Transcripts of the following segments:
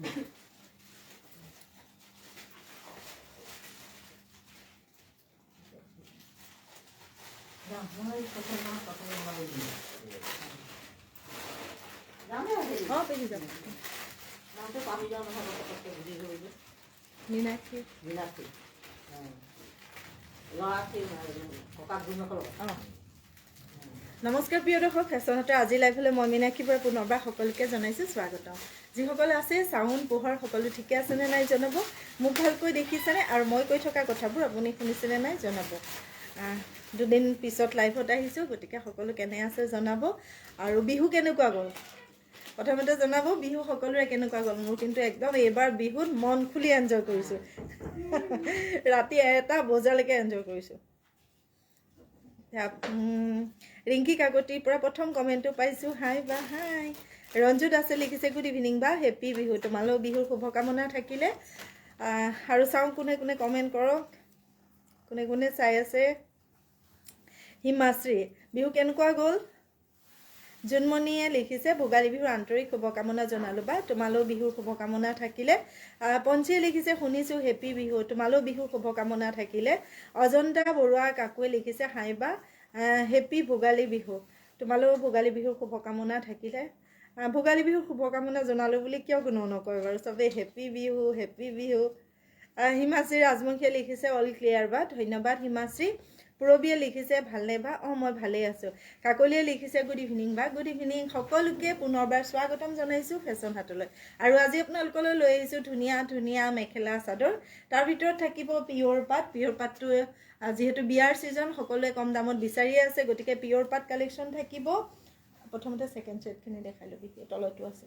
অঁ, পেহী, যাম। মীনাক্ষী। মীনাক্ষী। অঁ, নমস্কাৰ প্ৰিয় দৰ্শক, ফেশ্বনতে আজি লাইভলৈ মই মীনাক্ষীৰ পৰা পুনৰবাৰ সকলোকে জনাইছোঁ স্বাগতম। যিসকলে আছে, চাউণ্ড, পোহৰ সকলো ঠিকে আছেনে নাই জনাব। মোক ভালকৈ দেখিছেনে আৰু মই কৈ থকা কথাবোৰ আপুনি শুনিছেনে নাই জনাব। 2 দিন পিছত লাইভত আহিছোঁ, গতিকে সকলো কেনে আছে জনাব আৰু বিহু কেনেকুৱা গ'ল প্ৰথমতে জনাব। বিহু সকলোৰে কেনেকুৱা গ'ল? মোৰ কিন্তু একদম এইবাৰ বিহুত মন খুলি এনজয় কৰিছোঁ। ৰাতি 1টা বজালৈকে এনজয় কৰিছোঁ। ৰিংকি কাকতিৰ পৰা প্ৰথম কমেণ্টটো পাইছোঁ, হাই বা। হাই। ৰঞ্জু দাসে লিখিছে, গুড ইভিনিং বা, হেপী বিহু। তোমালৈও বিহুৰ শুভকামনা থাকিলে। আৰু চাওঁ কোনে কোনে কমেণ্ট কৰক, কোনে কোনে চাই আছে। হিমাশ্ৰী, বিহু কেনেকুৱা গ'ল? জোনমণিয়ে লিখিছে, ভোগালী বিহুৰ আন্তৰিক শুভকামনা জনালোঁ বা। তোমালৈও বিহুৰ শুভকামনা থাকিলে। পঞ্চীয়ে লিখিছে, শুনিছোঁ, হেপী বিহু। তোমালৈও বিহুৰ শুভকামনা থাকিলে। অজন্তা বৰুৱা কাকুৱে লিখিছে, হাই বা, হেপী ভোগালী বিহু। তোমালৈও ভোগালী বিহুৰ শুভকামনা থাকিলে। ভোগালী বিহুৰ শুভকামনা জনালোঁ বুলি কিয় কোনো নকয় বাৰু? চবেই হেপী বিহু, হেপী বিহু। হিমাশ্ৰী ৰাজবংশীয়ে লিখিছে, অল ক্লিয়াৰ বা। ধন্যবাদ হিমাশ্ৰী। পূৰবীয়ে লিখিছে, ভালনে বা? অঁ, মই ভালেই আছোঁ। কাকলিয়ে লিখিছে, গুড ইভিনিং বা। Good evening. সকলোকে পুনৰবাৰ স্বাগতম জনাইছোঁ ফেশ্বন হাটলৈ আৰু আজি আপোনালোকলৈ লৈ আহিছোঁ ধুনীয়া ধুনীয়া মেখেলা চাদৰ। তাৰ ভিতৰত থাকিব পিয়'ৰ পাট। পিয়'ৰ পাটটো যিহেতু বিয়াৰ ছিজন, সকলোৱে কম দামত বিচাৰিয়ে আছে, গতিকে পিয়'ৰ পাট কালেকশ্যন থাকিব। প্ৰথমতে ছেকেণ্ড ছেটখিনি দেখাই ল'বি, তলতো আছে।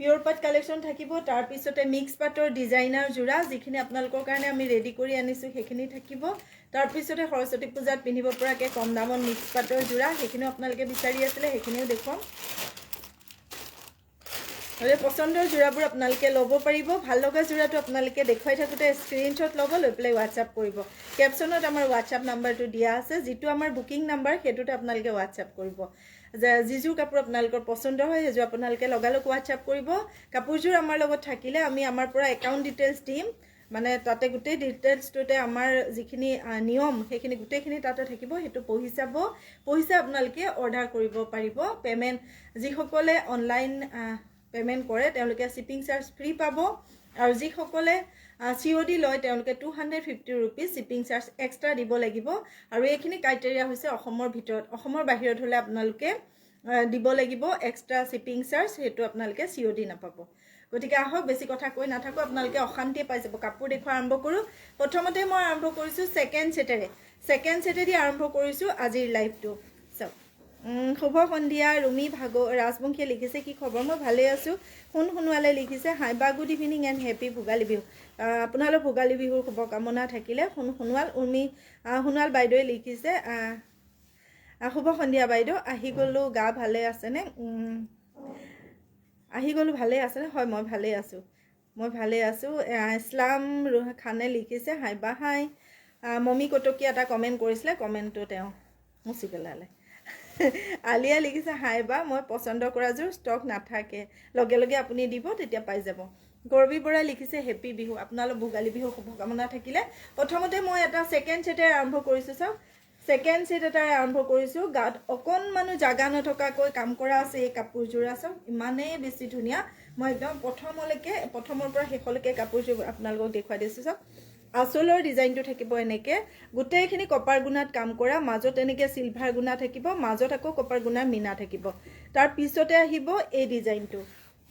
পিয়'ৰ পাট কালেকশ্যন থাকিব, তাৰপিছতে মিক্স পাটৰ ডিজাইনাৰ যোৰা, যিখিনি আপোনালোকৰ কাৰণে আমি ৰেডি কৰি আনিছোঁ, সেইখিনি থাকিব। তাৰপিছতে সৰস্বতী পূজাত পিন্ধিব পৰাকৈ কম দামত মিক্স পাটৰ যোৰা, সেইখিনিও আপোনালোকে বিচাৰি আছিলে, সেইখিনিও দেখুৱাম। গতিকে পচন্দৰ যোৰাবোৰ আপোনালোকে ল'ব পাৰিব। ভাল লগা যোৰাটো আপোনালোকে দেখুৱাই থাকোঁতে স্ক্ৰীণশ্বট ল'ব, লৈ পেলাই হোৱাটছআপ কৰিব। কেপশ্যনত আমাৰ হোৱাটছআপ নাম্বাৰটো দিয়া আছে, যিটো আমাৰ বুকিং নাম্বাৰ, সেইটোতে আপোনালোকে হোৱাটছআপ কৰিব। যে যিযোৰ কাপোৰ আপোনালোকৰ পচন্দ হয়, সেইযোৰ আপোনালোকে লগালগ হোৱাটছআপ কৰিব। কাপোৰযোৰ আমাৰ লগত থাকিলে আমি আমাৰ পৰা একাউণ্ট ডিটেইলছ দিম। মানে তাতে গোটেই ডিটেইলছটোতে আমাৰ যিখিনি নিয়ম, সেইখিনি গোটেইখিনি তাতে থাকিব। সেইটো পঢ়ি চাব, পঢ়ি চাই আপোনালোকে অৰ্ডাৰ কৰিব পাৰিব। পে'মেণ্ট, যিসকলে অনলাইন পে'মেণ্ট কৰে, তেওঁলোকে শ্বিপিং চাৰ্জ ফ্ৰী পাব আৰু যিসকলে চি অ' ডি লয়, তেওঁলোকে ₹250 shipping charge extra দিব লাগিব। আৰু এইখিনি ক্ৰাইটেৰিয়া হৈছে অসমৰ ভিতৰত। অসমৰ বাহিৰত হ'লে আপোনালোকে দিব লাগিব এক্সট্ৰা শ্বিপিং চাৰ্জ, সেইটো আপোনালোকে চি অ' ডি নাপাব। গতিকে আহক, বেছি কথা কৈ নাথাকোঁ, আপোনালোকে অশান্তিয়ে পাই যাব। কাপোৰ দেখুওৱা আৰম্ভ কৰোঁ। প্ৰথমতে মই আৰম্ভ কৰিছোঁ ছেকেণ্ড ছেটেৰে। ছেকেণ্ড ছেটেদি আৰম্ভ কৰিছোঁ আজিৰ লাইভটো। চাওক। শুভ সন্ধিয়া। ৰুমি ভাগ ৰাজবংশীয়ে লিখিছে, কি খবৰ? মই ভালেই আছোঁ। সোণ সোণোৱালে লিখিছে, হাই বা, good evening and happy Bhogali Bihu. আপোনালোক ভোগালী বিহুৰ শুভকামনা থাকিলে সোণ সোণোৱাল। উৰ্মি সোণোৱাল বাইদেৱে লিখিছে, শুভ সন্ধিয়া বাইদেউ, আহি গ'লোঁ, গা ভালে আছেনে? আহি গ'লোঁ, ভালেই আছেনে? হয়, মই ভালেই আছোঁ, মই ভালেই আছোঁ। ইছলাম খানে লিখিছে, হাই বা। হাই। মমী কটকী এটা কমেণ্ট কৰিছিলে, কমেণ্টটো তেওঁ মুচি পেলালে। আলিয়া লিখিছে, হাই বা, মই পচন্দ কৰাযোৰ ষ্টক নাথাকে, লগে লগে আপুনি দিব, তেতিয়া পাই যাব। গৌৰৱী বৰাই লিখিছে, হেপী বিহু। আপোনালোক ভোগালী বিহুৰ শুভকামনা থাকিলে। প্ৰথমতে মই এটা ছেকেণ্ড ছেটেৰে আৰম্ভ কৰিছোঁ। চাওক, ছেকেণ্ড ছেট এটাৰে আৰম্ভ কৰিছোঁ। গাত অকণমানো জাগা নথকাকৈ কাম কৰা আছে এই কাপোৰযোৰা। চাওক, ইমানেই বেছি ধুনীয়া। মই একদম প্ৰথমলৈকে, প্ৰথমৰ পৰা শেষলৈকে কাপোৰযোৰ আপোনালোকক দেখুৱাই দিছোঁ। চাওক, আঁচলৰ ডিজাইনটো থাকিব এনেকৈ, গোটেইখিনি কপাৰ গুণাত কাম কৰা, মাজত এনেকৈ চিলভাৰ গুণা থাকিব, মাজত আকৌ কপাৰ গুণাৰ মীনা থাকিব। তাৰ পিছতে আহিব এই ডিজাইনটো।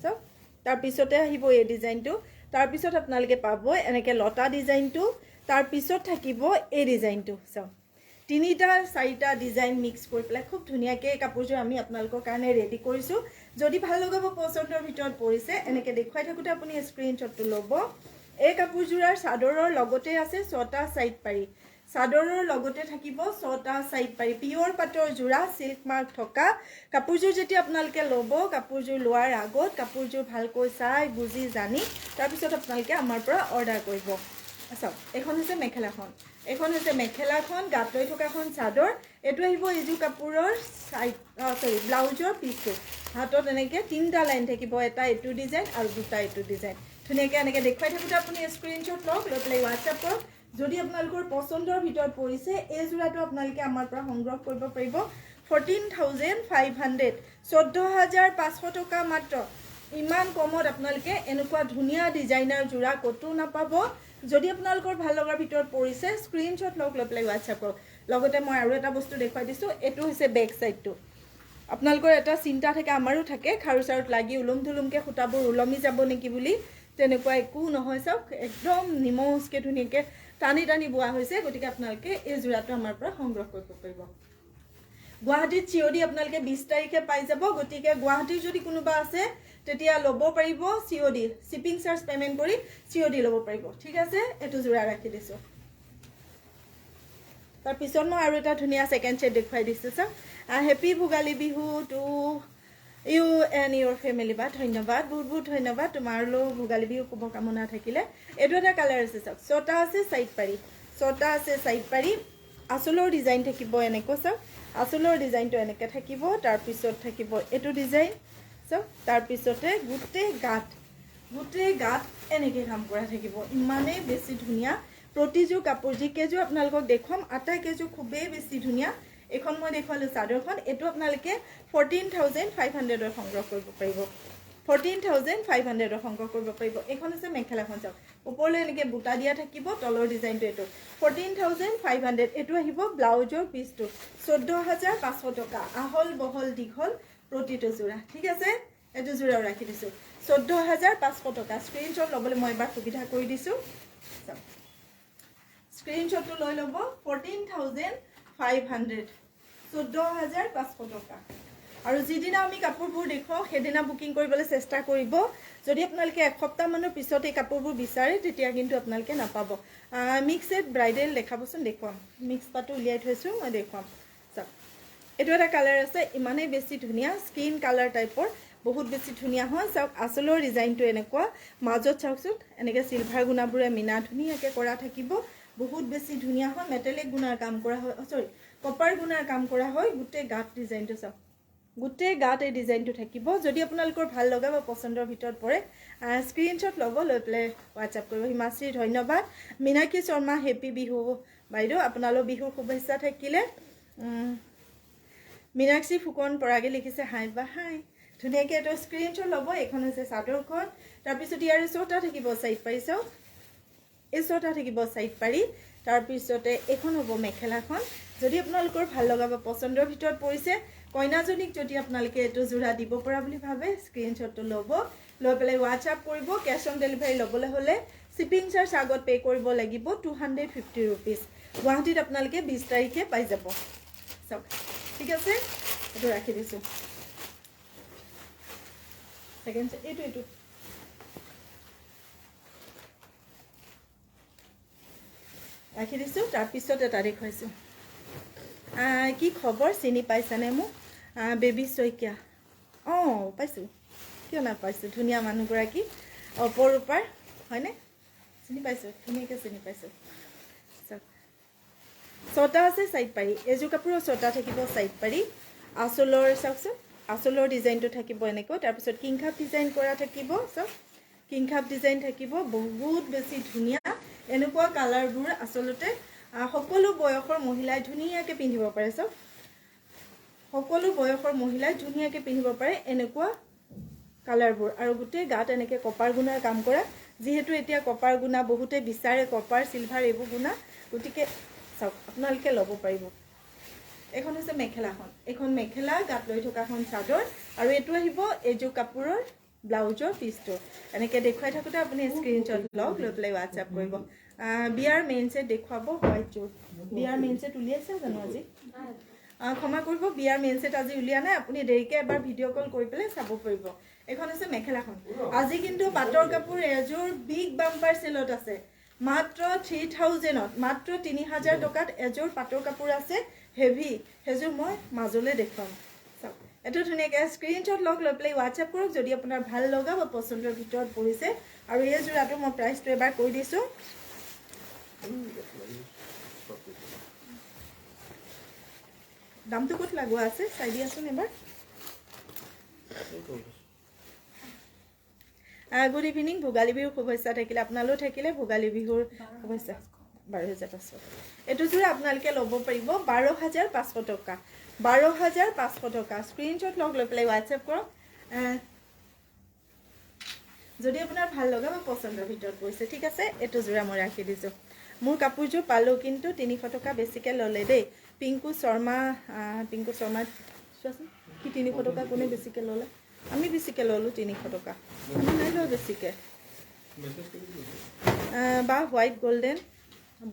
চাওক, তাৰপিছতে আহিব এই ডিজাইনটো। তাৰপিছত আপোনালোকে পাব এনেকৈ লতা ডিজাইনটো। তাৰপিছত থাকিব এই ডিজাইনটো। চাওক, তিনিটা চাৰিটা ডিজাইন মিক্স কৰি পেলাই খুব ধুনীয়াকৈ এই কাপোৰযোৰ আমি আপোনালোকৰ কাৰণে ৰেডি কৰিছোঁ। যদি ভাল লগাব পচন্দৰ ভিতৰত পৰিছে, এনেকৈ দেখুৱাই থাকোঁতে আপুনি স্ক্ৰীণশ্বটটো ল'ব। এই কাপোৰযোৰাৰ চাদৰৰ লগতে আছে ছটা চাইড পাৰি। চাদৰৰ লগতে থাকিব ছটা চাইড পাৰি। পিয়ৰ পাটৰ যোৰা, চিল্ক মাৰ্ক থকা কাপোৰযোৰ যেতিয়া আপোনালোকে ল'ব, কাপোৰযোৰ লোৱাৰ আগত কাপোৰযোৰ ভালকৈ চাই বুজি জানি তাৰপিছত আপোনালোকে আমাৰ পৰা অৰ্ডাৰ কৰিব। চাওক, এইখন হৈছে মেখেলাখন। এইখন হৈছে মেখেলাখন, গাত লৈ থকাখন চাদৰ। এইটো আহিব এইযোৰ কাপোৰৰ চাইড, চৰি, ব্লাউজৰ পিচটো। হাতত এনেকৈ তিনিটা লাইন থাকিব, এটা এইটো ডিজাইন আৰু দুটা এইটো ডিজাইন। ধুনীয়াকৈ এনেকৈ দেখুৱাই থাকোঁতে আপুনি স্ক্ৰীনশ্বট লওক, লৈ পেলাই হোৱাটছএপ কৰক। যদি আপোনালোকৰ পচন্দৰ ভিতৰত পৰিছে, এই যোৰাটো আপোনালোকে আমাৰ পৰা সংগ্ৰহ কৰিব পাৰিব 14,500, 14,500 টকা মাত্ৰ। ইমান কমত আপোনালোকে এনেকুৱা ধুনীয়া ডিজাইনাৰ যোৰা ক'তো নাপাব। যদি আপোনালোকৰ ভাল লগাৰ ভিতৰত পৰিছে, স্ক্ৰীনশ্বট লওক, লৈ পেলাই হোৱাটছএপ কৰক। লগতে মই আৰু এটা বস্তু দেখুৱাই দিছোঁ, এইটো হৈছে বেক চাইডটো। আপোনালোকৰ এটা চিন্তা থাকে, আমাৰো থাকে, খাৰু চাৰুত লাগি ওলোম ঢুলুমকৈ সূতাবোৰ ওলমি যাব নেকি বুলি। তেনেকুৱা একো নহয়, চাওক একদম নিমজকৈ ধুনীয়াকৈ টানি টানি বোৱা হৈছে। গতিকে আপোনালোকে এই যোৰাটো আমাৰ পৰা সংগ্ৰহ কৰিব পাৰিব। গুৱাহাটীত চিঅ' ডি আপোনালোকে 20 তাৰিখে পাই যাব। গতিকে গুৱাহাটীৰ যদি কোনোবা আছে, তেতিয়া ল'ব পাৰিব। COD, shipping charge payment কৰি চিঅ' ডি ল'ব পাৰিব। ঠিক আছে, এইটো যোৰা ৰাখি দিছোঁ। তাৰপিছত মই আৰু এটা ধুনীয়া ছেকেণ্ড ছেট দেখুৱাই দিছোঁ, চাওক। Happy Bhogali Bihu to you and your family বা। ধন্যবাদ, বহুত বহুত ধন্যবাদ। তোমাৰলৈও ভোগালী বিহু শুভকামনা থাকিলে। এইটো এটা কালাৰ আছে, চাওক। ছটা আছে চাইড পাৰি, ছটা আছে চাইড পাৰি। আঁচলৰ ডিজাইন থাকিব এনেকৈ, চাওক। আঁচলৰ ডিজাইনটো এনেকৈ থাকিব। তাৰপিছত থাকিব এইটো ডিজাইন, চাওক। তাৰপিছতে গোটেই গাত এনেকৈ কাম কৰা থাকিব। ইমানেই বেছি ধুনীয়া প্ৰতিযোৰ কাপোৰ। যিকেইযোৰ আপোনালোকক দেখুৱাম, আটাইকেইযোৰ খুবেই বেছি ধুনীয়া। এইখন মই দেখুৱালোঁ চাদৰখন। এইটো আপোনালোকে 14,500ত সংগ্ৰহ কৰিব পাৰিব, 14,500ত সংগ্ৰহ কৰিব পাৰিব। এইখন হৈছে মেখেলাখন, চাওক। ওপৰলৈ এনেকৈ বুটা দিয়া থাকিব, তলৰ ডিজাইনটো এইটো। 14,500। এইটো আহিব ব্লাউজৰ পিচটো, 14,500 টকা। আহল বহল দীঘল প্ৰতিটো যোৰা। ঠিক আছে, এইটো যোৰাও ৰাখি দিছোঁ, 14,500 টকা। স্ক্ৰীনশ্বট ল'বলৈ মই এবাৰ সুবিধা কৰি দিছোঁ, চাওক। স্ক্ৰীনশ্বটটো লৈ ল'ব। 14,500, 14,500 টকা। আৰু যিদিনা আমি কাপোৰবোৰ দেখুৱাওঁ, সেইদিনা বুকিং কৰিবলৈ চেষ্টা কৰিব। যদি আপোনালোকে এসপ্তাহমানৰ পিছত এই কাপোৰবোৰ বিচাৰে, তেতিয়া কিন্তু আপোনালোকে নাপাব। মিক্স ছেট ব্ৰাইডেল দেখাবচোন। দেখুৱাম, মিক্স পাতো উলিয়াই থৈছোঁ, মই দেখুৱাম। চাওক, এইটো এটা কালাৰ আছে, ইমানেই বেছি ধুনীয়া, স্কিন কালাৰ টাইপৰ, বহুত বেছি ধুনীয়া হয়। চাওক, আচলৰ ডিজাইনটো এনেকুৱা। মাজত চাওকচোন, এনেকৈ চিলভাৰ গুণাবোৰে মীনা ধুনীয়াকৈ কৰা থাকিব। বহুত বেছি ধুনীয়া হয়। মেটেলিক গুণাৰ কাম কৰা হয়, চৰি, কপাৰ গুণাৰ কাম কৰা হয়। গোটেই গাত ডিজাইনটো চাওক, গোটেই গাত এই ডিজাইনটো থাকিব। যদি আপোনালোকৰ ভাল লগা বা পচন্দৰ ভিতৰত পৰে, স্ক্ৰীনশ্বট ল'ব, লৈ পেলাই হোৱাটছআপ কৰিব। হিমাশ্ৰী, ধন্যবাদ। মীনাক্ষী শৰ্মা, হেপী বিহু বাইদেউ, আপোনালোক বিহুৰ শুভেচ্ছা থাকিলে। মীনাক্ষী ফুকন পৰাগে লিখিছে হাই বা, হাই। ধুনীয়াকৈ এইটো স্ক্ৰীনশ্বট ল'ব। এইখন হৈছে চাদৰখন। তাৰপিছত ইয়াৰে ছটা থাকিব চাইড পাৰি, চাওক। এই ছটা থাকিব চাইড পাৰি। তাৰপিছতে এইখন হ'ব মেখেলাখন। যদি আপোনালোকৰ ভাল লগা বা পচন্দৰ ভিতৰত পৰিছে, কইনাজনীক যদি আপোনালোকে এইটো যোৰা দিব পৰা বুলি ভাবে, স্ক্ৰীনশ্বটটো ল'ব, লৈ পেলাই হোৱাটছআপ কৰিব। কেছ অন ডেলিভাৰী ল'বলৈ হ'লে শ্বিপিং চাৰ্জ আগত পে' কৰিব লাগিব 250 ৰুপিজ। গুৱাহাটীত আপোনালোকে 20 তাৰিখে পাই যাব, চাওক। ঠিক আছে, এইটো ৰাখি দিছোঁ। ছেকেণ্ড এইটো ৰাখি দিছোঁ। তাৰপিছত এটা দেখুৱাইছোঁ। কি খবৰ, চিনি পাইছানে মোক? বেবী শইকীয়া। অঁ, পাইছোঁ, কিয় নাপাইছোঁ? ধুনীয়া মানুহগৰাকী, অপৰূপাৰ হয়নে? চিনি পাইছোঁ, ধুনীয়াকৈ চিনি পাইছোঁ। চাওক, ছটা আছে চাইড পাৰি। এইযোৰ কাপোৰৰ ছটা থাকিব চাইড পাৰি। আঁচলৰ চাওকচোন, আঁচলৰ ডিজাইনটো থাকিব এনেকৈ। তাৰপিছত কিংখাপ ডিজাইন কৰা থাকিব, চাওক। কিংখাপ ডিজাইন থাকিব, বহুত বেছি ধুনীয়া। এনেকুৱা কালাৰবোৰ আচলতে সকলো বয়সৰ মহিলাই ধুনীয়াকৈ পিন্ধিব পাৰে, চাওক। সকলো বয়সৰ মহিলাই ধুনীয়াকৈ পিন্ধিব পাৰে এনেকুৱা কালাৰবোৰ। আৰু গোটেই গাত এনেকৈ কপাৰ গুণাৰ কাম কৰা। যিহেতু এতিয়া কপাৰ গুণা বহুতে বিচাৰে, কপাৰ, চিলভাৰ এইবোৰ গুণা, গতিকে চাওক, আপোনালোকে ল'ব পাৰিব। এইখন হৈছে মেখেলাখন। এইখন মেখেলা, গাত লৈ থকাখন চাদৰ আৰু এইটো আহিব এইযোৰ কাপোৰৰ ব্লাউজৰ পিচটো। এনেকৈ দেখুৱাই থাকোঁতে আপুনি স্ক্ৰীনশ্বট লওক, লৈ পেলাই হোৱাটছআপ কৰিব। বিয়াৰ মেইন ছেট দেখুৱাব, হোৱাইটযোৰ। বিয়াৰ মেইন ছেট উলিয়াইছে জানো আজি? ক্ষমা কৰিব, বিয়াৰ মেইন ছেট আজি উলিওৱা নাই। আপুনি দেৰিকৈ এবাৰ ভিডিঅ' কল কৰি পেলাই চাব পাৰিব। এইখন হৈছে মেখেলাখন। আজি কিন্তু পাটৰ কাপোৰ এযোৰ বিগ বাম্পাৰ চেলত আছে, মাত্ৰ 3000ত। মাত্ৰ 3000 টকাত এযোৰ পাটৰ কাপোৰ আছে হেভি। সেইযোৰ মই মাজলৈ দেখুৱাম। চাওক, এইটো ধুনীয়াকৈ স্ক্ৰীনশ্বট লওক, লৈ পেলাই হোৱাটছএপ কৰক, যদি আপোনাৰ ভাল লগা বা পচন্দৰ ভিতৰত পৰিছে। আৰু এই যোৰাটো মই প্ৰাইচটো এবাৰ কৈ দিছোঁ। দামটো ক'ত লগোৱা আছে চাই দিয়াচোন এবাৰ। গুড ইভিনিং, ভোগালী বিহুৰ শুভেচ্ছা থাকিলে, আপোনালোক থাকিলে ভোগালী বিহুৰ শুভেচ্ছা। 12,500। এইটো যোৰা আপোনালোকে ল'ব পাৰিব 12,500 টকা, 12,500 টকা। স্ক্ৰীনশ্বট লগ লৈ পেলাই হোৱাটছএপ কৰক যদি আপোনাৰ ভাল লগা বা পচন্দৰ ভিতৰত পৰিছে। ঠিক আছে, এইটো যোৰা মই ৰাখি দিছোঁ। মোৰ কাপোৰযোৰ পালোঁ কিন্তু 300 টকা বেছিকৈ ল'লে দেই। পিংকু শৰ্মা, পিংকু শৰ্মা চোৱাচোন কি 300 টকা কোনে বেছিকৈ ল'লে? আমি বেছিকৈ ল'লোঁ 300 টকা, আমি নাই লোৱা বেছিকৈ। বা হোৱাইট গল্ডেন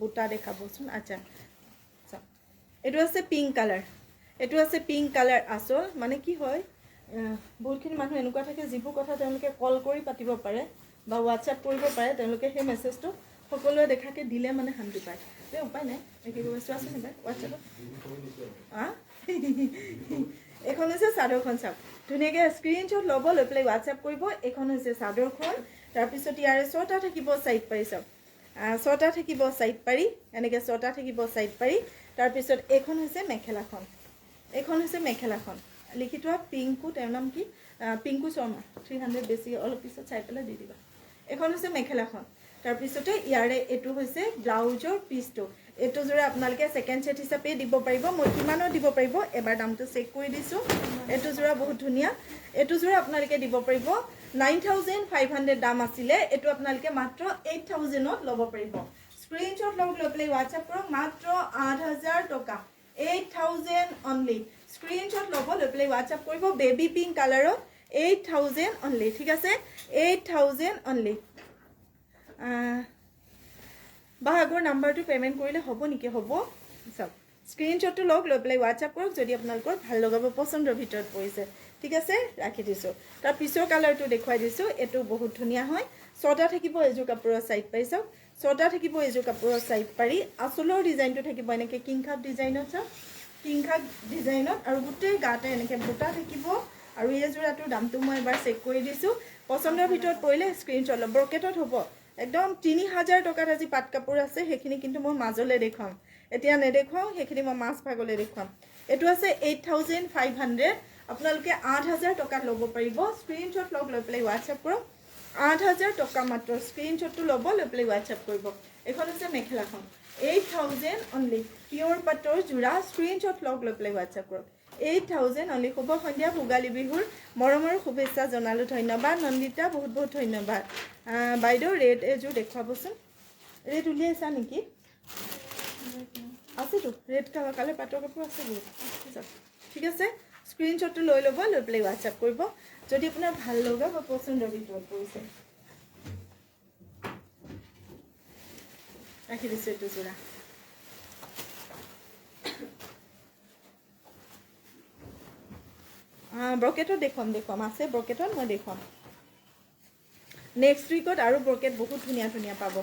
বুটা দেখাবচোন। আচ্ছা চাওক, এইটো আছে পিংক কালাৰ, এইটো আছে পিংক কালাৰ। আচল মানে কি হয়, বহুতখিনি মানুহ এনেকুৱা থাকে যিবোৰ কথা তেওঁলোকে কল কৰি পাতিব পাৰে বা হোৱাটছএপ কৰিব পাৰে, তেওঁলোকে সেই মেছেজটো সকলোৱে দেখাকৈ দিলে মানে শান্তি পায়। এই উপায় নাই, কি কৰিব চোৱাচোন এবাৰ হোৱাটছএপত। এইখন হৈছে চাদৰখন, চাওক ধুনীয়াকৈ স্ক্ৰীনশ্বট ল'ব, লৈ পেলাই হোৱাটছএপ কৰিব। এইখন হৈছে চাদৰখন, তাৰপিছত ইয়াৰে 6টা থাকিব চাইড পাৰি, চাওক 6টা থাকিব চাইড পাৰি, এনেকৈ 6টা থাকিব চাইড পাৰি। তাৰপিছত এইখন হৈছে মেখেলাখন, এইখন হৈছে মেখেলাখন। লিখি থোৱা পিংকু, তেওঁৰ নাম কি, পিংকু শৰ্মা। 300 বেছি, অলপ পিছত চাই পেলাই দি দিবা। এইখন হৈছে মেখেলাখন। তাৰপিছতে ইয়াৰে এইটো হৈছে ব্লাউজৰ পিচটো। এইটো যোৰা আপোনালোকে ছেকেণ্ড ছেট হিচাপে দিব পাৰিব। মই কিমানত দিব পাৰিব এবাৰ দামটো চেক কৰি দিছোঁ। এইটো যোৰা বহুত ধুনীয়া, এইটো যোৰা আপোনালোকে দিব পাৰিব 9,500 দাম আছিলে, এইটো আপোনালোকে মাত্ৰ 8,000ত ল'ব পাৰিব। স্ক্ৰীনশ্বট লওক, লৈ পেলাই হোৱাটছএপ কৰক, মাত্ৰ 8,000 টকা, 8,000 অনলি। স্ক্ৰীনশ্বট ল'ব, লৈ পেলাই হোৱাটছএপ কৰিব। বেবী পিংক কালাৰত 8,000 অনলি। ঠিক আছে, 8,000 অনলি। বা আগৰ নাম্বাৰটো পে'মেণ্ট কৰিলে হ'ব নেকি? হ'ব। চাওক স্ক্ৰীনশ্বটটো লওক, লৈ পেলাই হোৱাটছএপ কৰক যদি আপোনালোকৰ ভাল লগাব পচন্দৰ ভিতৰত পৰিছে। ঠিক আছে, ৰাখি দিছোঁ। তাৰ পিছৰ কালাৰটো দেখুৱাই দিছোঁ, এইটো বহুত ধুনীয়া হয়। 6টা থাকিব এইযোৰ কাপোৰৰ চাইড পাৰি, চাওক 6টা থাকিব এইযোৰ কাপোৰৰ চাইড পাৰি। আচলৰ ডিজাইনটো থাকিব এনেকৈ কিংখাপ ডিজাইনত, চাওক কিংখাপ ডিজাইনত, আৰু গোটেই গাতে এনেকৈ বুটা থাকিব। আৰু এই যোৰাটোৰ দামটো মই এবাৰ চেক কৰি দিছোঁ। পচন্দৰ ভিতৰত পৰিলে স্ক্ৰীনশ্বট ল'ব। ব্ৰকেটত হ'ব একদম 3,000 টকাত আজি পাট কাপোৰ আছে, সেইখিনি কিন্তু মই মাজলৈ দেখুৱাম, এতিয়া নেদেখুৱাওঁ, সেইখিনি মই মাছ ভাগলৈ দেখুৱাম। এইটো আছে 8,500, আপোনালোকে 8,000 টকাত ল'ব পাৰিব। স্ক্ৰীনশ্বট লওক, লৈ পেলাই হোৱাটছএপ কৰক। 8,000 টকা মাত্ৰ। স্ক্ৰীনশ্বটটো ল'ব, লৈ পেলাই হোৱাটছএপ কৰিব। এইখন হৈছে মেখেলাখন, 8,000 অনলি, পিয়'ৰ পাটৰ যোৰা। স্ক্ৰীনশ্বট লওক, লৈ পেলাই হোৱাটছএপ কৰক। 8,000 অনলি। শুভ সন্ধিয়া, ভোগালী বিহুৰ মৰমৰ শুভেচ্ছা জনালোঁ। ধন্যবাদ নন্দিতা, বহুত বহুত ধন্যবাদ। বাইদেউ ৰেড এযোৰ দেখুৱাবচোন। ৰেড উলিয়াইছা নেকি? আছেতো ৰেড কালাৰ, কালাৰ পাটৰ কাপোৰ আছে বহুত। ঠিক আছে, স্ক্ৰীনশ্বটটো লৈ ল'ব, লৈ পেলাই হোৱাটছএপ কৰিব যদি আপোনাৰ ভাল লগা বা পচন্দৰ ভিতৰত পৰিছে। ৰাখি দিছোঁ এইটো যোৰা। ব্ৰকেটত দেখুৱাম, দেখুৱাম আছে ব্ৰকেটত মই দেখুৱাম নেক্সট উইকত। আৰু ব্ৰকেট বহুত ধুনীয়া ধুনীয়া পাব।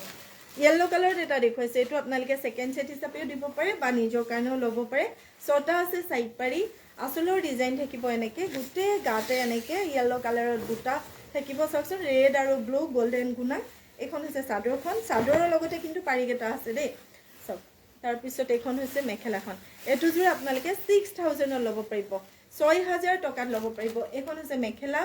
য়েল্ল' কালাৰত এটা দেখুৱাইছে, এইটো আপোনালোকে ছেকেণ্ড ছেট হিচাপেও দিব পাৰে বা নিজৰ কাৰণেও ল'ব পাৰে। 6টা আছে চাইড পাৰি, আচলৰ ডিজাইন থাকিব এনেকৈ, গোটেই গাতে এনেকৈ য়েল্ল' কালাৰত বুটা থাকিব। চাওকচোন, ৰেড আৰু ব্লু গল্ডেন গুণা। এইখন হৈছে চাদৰখন, চাদৰৰ লগতে কিন্তু পাৰিকেইটা আছে দেই, চাওক। তাৰপিছত এইখন হৈছে মেখেলাখন। এইটো যোৰ আপোনালোকে 6,000ত ল'ব পাৰিব, 6,000 টকাত ল'ব পাৰিব। এইখন হৈছে মেখেলা,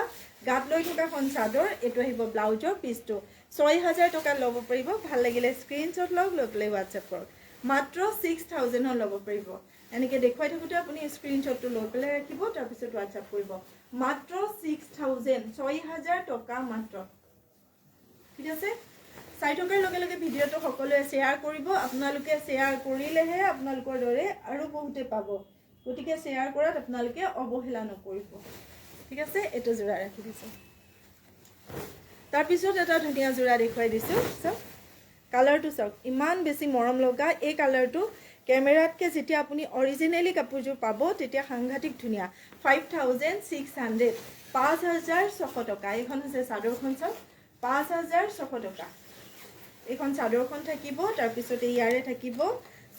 গাত লৈ থকাখন চাদৰ, এইটো আহিব ব্লাউজৰ পিচটো। 6,000 টকাত ল'ব পাৰিব। ভাল লাগিলে স্ক্ৰীনশ্বট লওক, লৈ পেলাই হোৱাটছএপ কৰক। মাত্ৰ 6,000ত ল'ব পাৰিব। এনেকৈ দেখুৱাই থাকোঁতে আপুনি স্ক্ৰীনশ্বটটো লৈ পেলাই ৰাখিব, তাৰপিছত হোৱাটছএপ কৰিব। মাত্ৰ 6,000, 6,000 টকা মাত্ৰ। ঠিক আছে, চাই থকাৰ লগে লগে ভিডিঅ'টো সকলোৱে শ্বেয়াৰ কৰিব। আপোনালোকে শ্বেয়াৰ কৰিলেহে আপোনালোকৰ দৰে আৰু বহুতে পাব, গতিকে শ্বেয়াৰ কৰাত আপোনালোকে অৱহেলা নকৰিব। ঠিক আছে, এইটো যোৰা ৰাখি দিছোঁ। তাৰপিছত এটা ধুনীয়া যোৰা দেখুৱাই দিছোঁ। চাওক কালাৰটো, চাওক ইমান বেছি মৰম লগা এই কালাৰটো। কেমেৰাতকৈ যেতিয়া আপুনি অৰিজিনেলি কাপোৰযোৰ পাব তেতিয়া সাংঘাতিক ধুনীয়া। 5,600, 5,600 টকা। এইখন হৈছে চাদৰখন, চাওক 5,600 টকা। এইখন চাদৰখন থাকিব, তাৰপিছতে ইয়াৰে থাকিব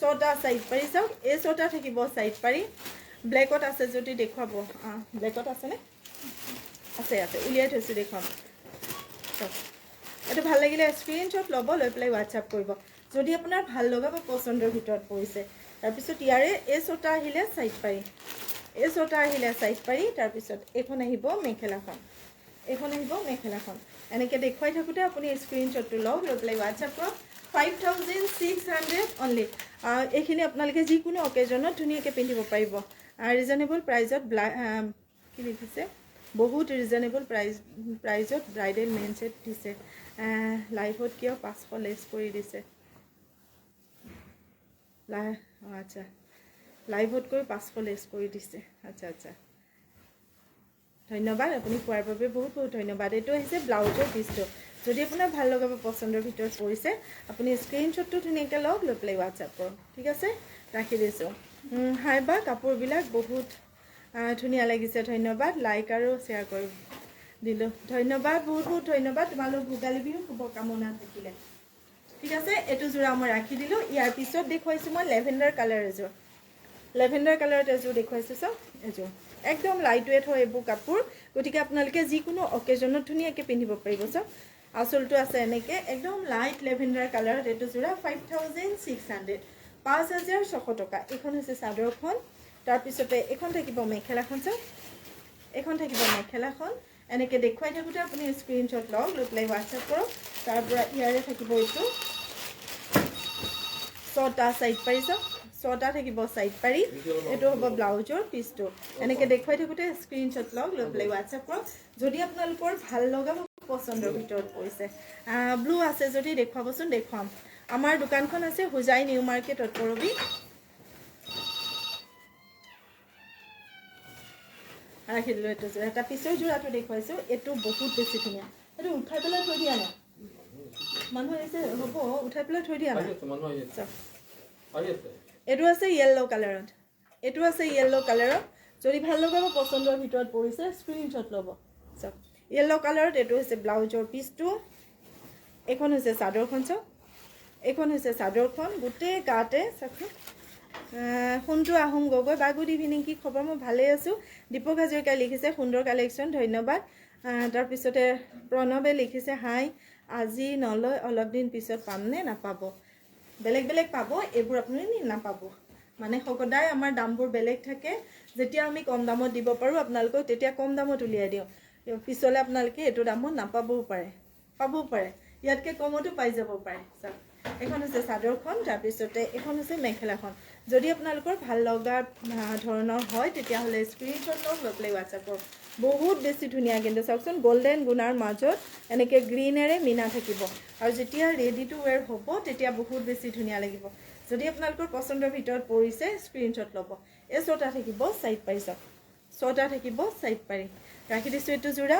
6টা চাইড পাৰি। চাওক এই 6টা থাকিব চাইড পাৰি। ব্লেকত আছে যদি দেখুৱাব। ব্লেকত আছেনে? আছে আছে, উলিয়াই থৈছোঁ, দেখুৱাম। চাওক এইটো ভাল লাগিলে স্ক্ৰীনশ্বট ল'ব, লৈ পেলাই হোৱাটছএপ কৰিব যদি আপোনাৰ ভাল লগা বা পচন্দৰ ভিতৰত পৰিছে। তাৰপিছত ইয়াৰে এই ছটা আহিলে চাইড পাৰি, এই ছটা আহিলে চাইড পাৰি। তাৰপিছত এইখন আহিব মেখেলাখন, এইখন আহিব মেখেলাখন। এনেকৈ দেখুৱাই থাকোঁতে আপুনি স্ক্ৰীনশ্বটটো লওক, লৈ পেলাই হোৱাটছআপ কৰক। 5600 অনলি। এইখিনি আপোনালোকে যিকোনো অকেজনত ধুনীয়াকৈ পিন্ধিব পাৰিব। ৰিজনেবল প্ৰাইজত, কি লিখিছে, বহুত ৰিজনেবল প্ৰাইজত ব্ৰাইডেল মেইন ছেট দিছে। লাইভত কিয় 500 লেছ কৰি দিছে? আচ্ছা, লাইভতকৈ 500 লেছ কৰি দিছে। আচ্ছা আচ্ছা, ধন্যবাদ, আপুনি কোৱাৰ বাবে বহুত বহুত ধন্যবাদ। এইটো আহিছে ব্লাউজৰ পিচটো। যদি আপোনাৰ ভাল লগাব পচন্দৰ ভিতৰত পৰিছে, আপুনি স্ক্ৰীনশ্বটটো ধুনীয়াকৈ লওক, লৈ পেলাই হোৱাটছআপ কৰক। ঠিক আছে, ৰাখি দিছোঁ। হাই বা, কাপোৰবিলাক বহুত ধুনীয়া লাগিছে, ধন্যবাদ। লাইক আৰু শ্বেয়াৰ কৰি দিলোঁ, ধন্যবাদ, বহুত বহুত ধন্যবাদ। তোমালোক ভোগালী বিহু শুভকামনা থাকিলে। ঠিক আছে, এইটো যোৰা মই ৰাখি দিলোঁ। ইয়াৰ পিছত দেখুৱাইছোঁ মই লেভেণ্ডাৰ কালাৰ এযোৰ, লেভেণ্ডাৰ কালাৰত এযোৰ দেখুৱাইছোঁ। চাওক, এযোৰ একদম লাইট ৱেইট হয় এইবোৰ কাপোৰ, গতিকে আপোনালোকে যিকোনো অকেজনত ধুনীয়াকৈ পিন্ধিব পাৰিব। চাওক, আচলটো আছে এনেকৈ একদম লাইট লেভেণ্ডাৰ কালাৰত এইটো যোৰা 5600, 5600 টকা। এইখন হৈছে চাদৰখন। তাৰপিছতে এইখন থাকিব মেখেলাখন। চাওক, এইখন থাকিব মেখেলাখন। এনেকৈ দেখুৱাই থাকোঁতে আপুনি স্ক্ৰীনশ্বট লওক, লৈ পেলাই হোৱাটছআপ কৰক। তাৰপৰা ইয়াৰে থাকিব এইটো ছটা চাইড পাৰি। চাওক, ছটা থাকিব চাইড পাৰি। এইটো হ'ব ব্লাউজৰ পিচটো। এনেকৈ দেখুৱাই থাকোঁতে স্ক্ৰীনশ্বট লওক, লৈ পেলাই হোৱাটছআপ কৰক। যদি আপোনালোকৰ ভাল লগা পচন্দৰ ভিতৰত পৰিছে। ব্লু আছে যদি দেখুৱাবচোন, দেখুৱাম। আমাৰ দোকানখন আছে হোজাই নিউ মাৰ্কেটত, কৰবি। ৰাখি দিলোঁ এইটো যোৰা। তাৰ পিছৰ যোৰাটো দেখুৱাইছোঁ, এইটো বহুত বেছি ধুনীয়া। এইটো উঠাই পেলাই থৈ দিয়া নাই, মানুহ আহিছে, হ'ব, উঠাই পেলাই থৈ দিয়া নাই। এইটো আছে য়েল্ল' কালাৰত, এইটো আছে য়েল্ল' কালাৰত। যদি ভাল লগাব পচন্দৰ ভিতৰত পৰিছে, স্ক্ৰীনশ্বট ল'ব। চাওক, য়েল্ল' কালাৰত এইটো হৈছে ব্লাউজৰ পিচটো। এইখন হৈছে চাদৰখন। চাওক, এইখন হৈছে চাদৰখন, গোটেই গাতে। চাওকচোন, সোণটো আহোম গগৈ বা, গুড ইভিনিং, কি খবৰ? মই ভালেই আছোঁ। দীপক হাজৰিকাই লিখিছে সুন্দৰ কালেকশ্যন, ধন্যবাদ। তাৰপিছতে প্ৰণৱে লিখিছে হাই, আজি নলয় অলপ দিন পিছত পামনে? নাপাব, বেলেগ বেলেগ পাব, এইবোৰ আপুনি নাপাব। মানে সদায় আমাৰ দামবোৰ বেলেগ থাকে। যেতিয়া আমি কম দামত দিব পাৰোঁ আপোনালোকক, তেতিয়া কম দামত উলিয়াই দিওঁ। পিছলৈ আপোনালোকে এইটো দামত নাপাবও পাৰে, পাবও পাৰে, ইয়াতকৈ কমতো পাই যাব পাৰে। চাওক, এইখন হৈছে চাদৰখন। তাৰপিছতে এইখন হৈছে মেখেলাখন। যদি আপোনালোকৰ ভাল লগা ধৰণৰ হয়, তেতিয়াহ'লে স্ক্ৰীনশ্বট লওক, লৈ পেলাই হোৱাটছআপ কৰক। বহুত বেছি ধুনীয়া কিন্তু। চাওকচোন, গল্ডেন গুণাৰ মাজত এনেকৈ গ্ৰীণেৰে মীনা থাকিব, আৰু যেতিয়া ৰেডি টু ৱেৰ হ'ব তেতিয়া বহুত বেছি ধুনীয়া লাগিব। যদি আপোনালোকৰ পচন্দৰ ভিতৰত পৰিছে, স্ক্ৰীনশ্বট ল'ব। এই ছটা থাকিব চাইড পাৰি। চাওক, ছটা থাকিব চাইড পাৰি। ৰাখি দিছোঁ এইটো যোৰা।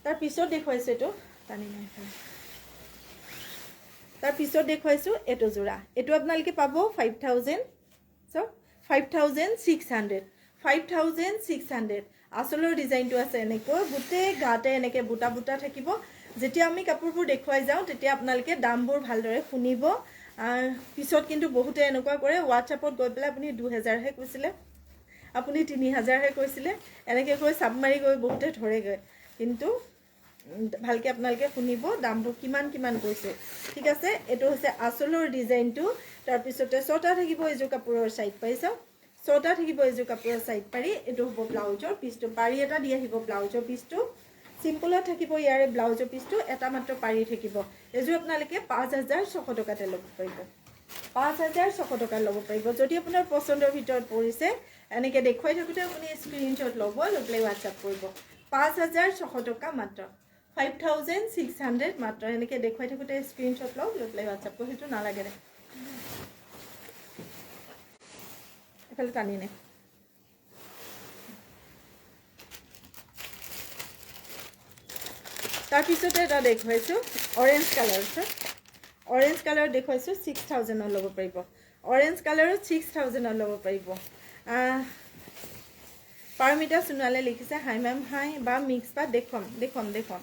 তাৰ পিছত দেখুৱাইছোঁ এইটো টানি নাই। তাৰ পিছত দেখুৱাইছোঁ এইটো যোৰা। এইটো আপোনালোকে পাব 5000। চাওক, 5600, 5600। আচলৰ ডিজাইনটো আছে এনেকৈ, গোটেই গাতে এনেকৈ বুটা বুটা থাকিব। যেতিয়া আমি কাপোৰবোৰ দেখুৱাই যাওঁ, তেতিয়া আপোনালোকে দামবোৰ ভালদৰে শুনিব। পিছত কিন্তু বহুতে এনেকুৱা কৰে, হোৱাটছআপত গৈ পেলাই আপুনি 2000হে কৈছিলে, আপুনি 3000হে কৈছিলে, এনেকৈ কৈ চাপ মাৰি গৈ বহুতে ধৰেগৈ। কিন্তু ভালকৈ আপোনালোকে শুনিব দামবোৰ কিমান কিমান কৈছে। ঠিক আছে, এইটো হৈছে আচলৰ ডিজাইনটো। তাৰপিছতে ছটা থাকিব এইযোৰ কাপোৰৰ চাইড পাৰি। চাওক, ছটা থাকিব এইযোৰ কাপোৰৰ চাইড পাৰি। এইটো হ'ব ব্লাউজৰ পিচটো, পাৰি এটা দি আহিব ব্লাউজৰ পিচটো। চিম্পলত থাকিব ইয়াৰে ব্লাউজৰ পিচটো, এটা মাত্ৰ পাৰি থাকিব। এইযোৰ আপোনালোকে 5600 টকাতে ল'ব পাৰিব, 5600 টকাত ল'ব পাৰিব। যদি আপোনাৰ পচন্দৰ ভিতৰত পৰিছে, এনেকৈ দেখুৱাই থাকোঁতে আপুনি স্ক্ৰীনশ্বট ল'ব, লৈ পেলাই হোৱাটছআপ কৰিব। 5600 টকা মাত্ৰ, 5600 মাত্ৰ। এনেকৈ দেখুৱাই থাকোঁতে স্ক্ৰীনশ্বট লওক, লৈ পেলাই হোৱাটছআপ কৰিব। সেইটো নালাগে দে, এইফালে টানি নে। তাৰপিছতে এটা দেখুৱাইছোঁ অৰেঞ্জ কালাৰ। অৰেঞ্জ কালাৰ দেখুৱাইছোঁ, 6000ত ল'ব পাৰিব। অৰেঞ্জ কালাৰত 6000ত ল'ব পাৰিব। পাৰমিতা সোণোৱালে লিখিছে হাই মেম, হাই বা, মিক্স পাত দেখুৱাম, দেখুৱাম, দেখুৱাম।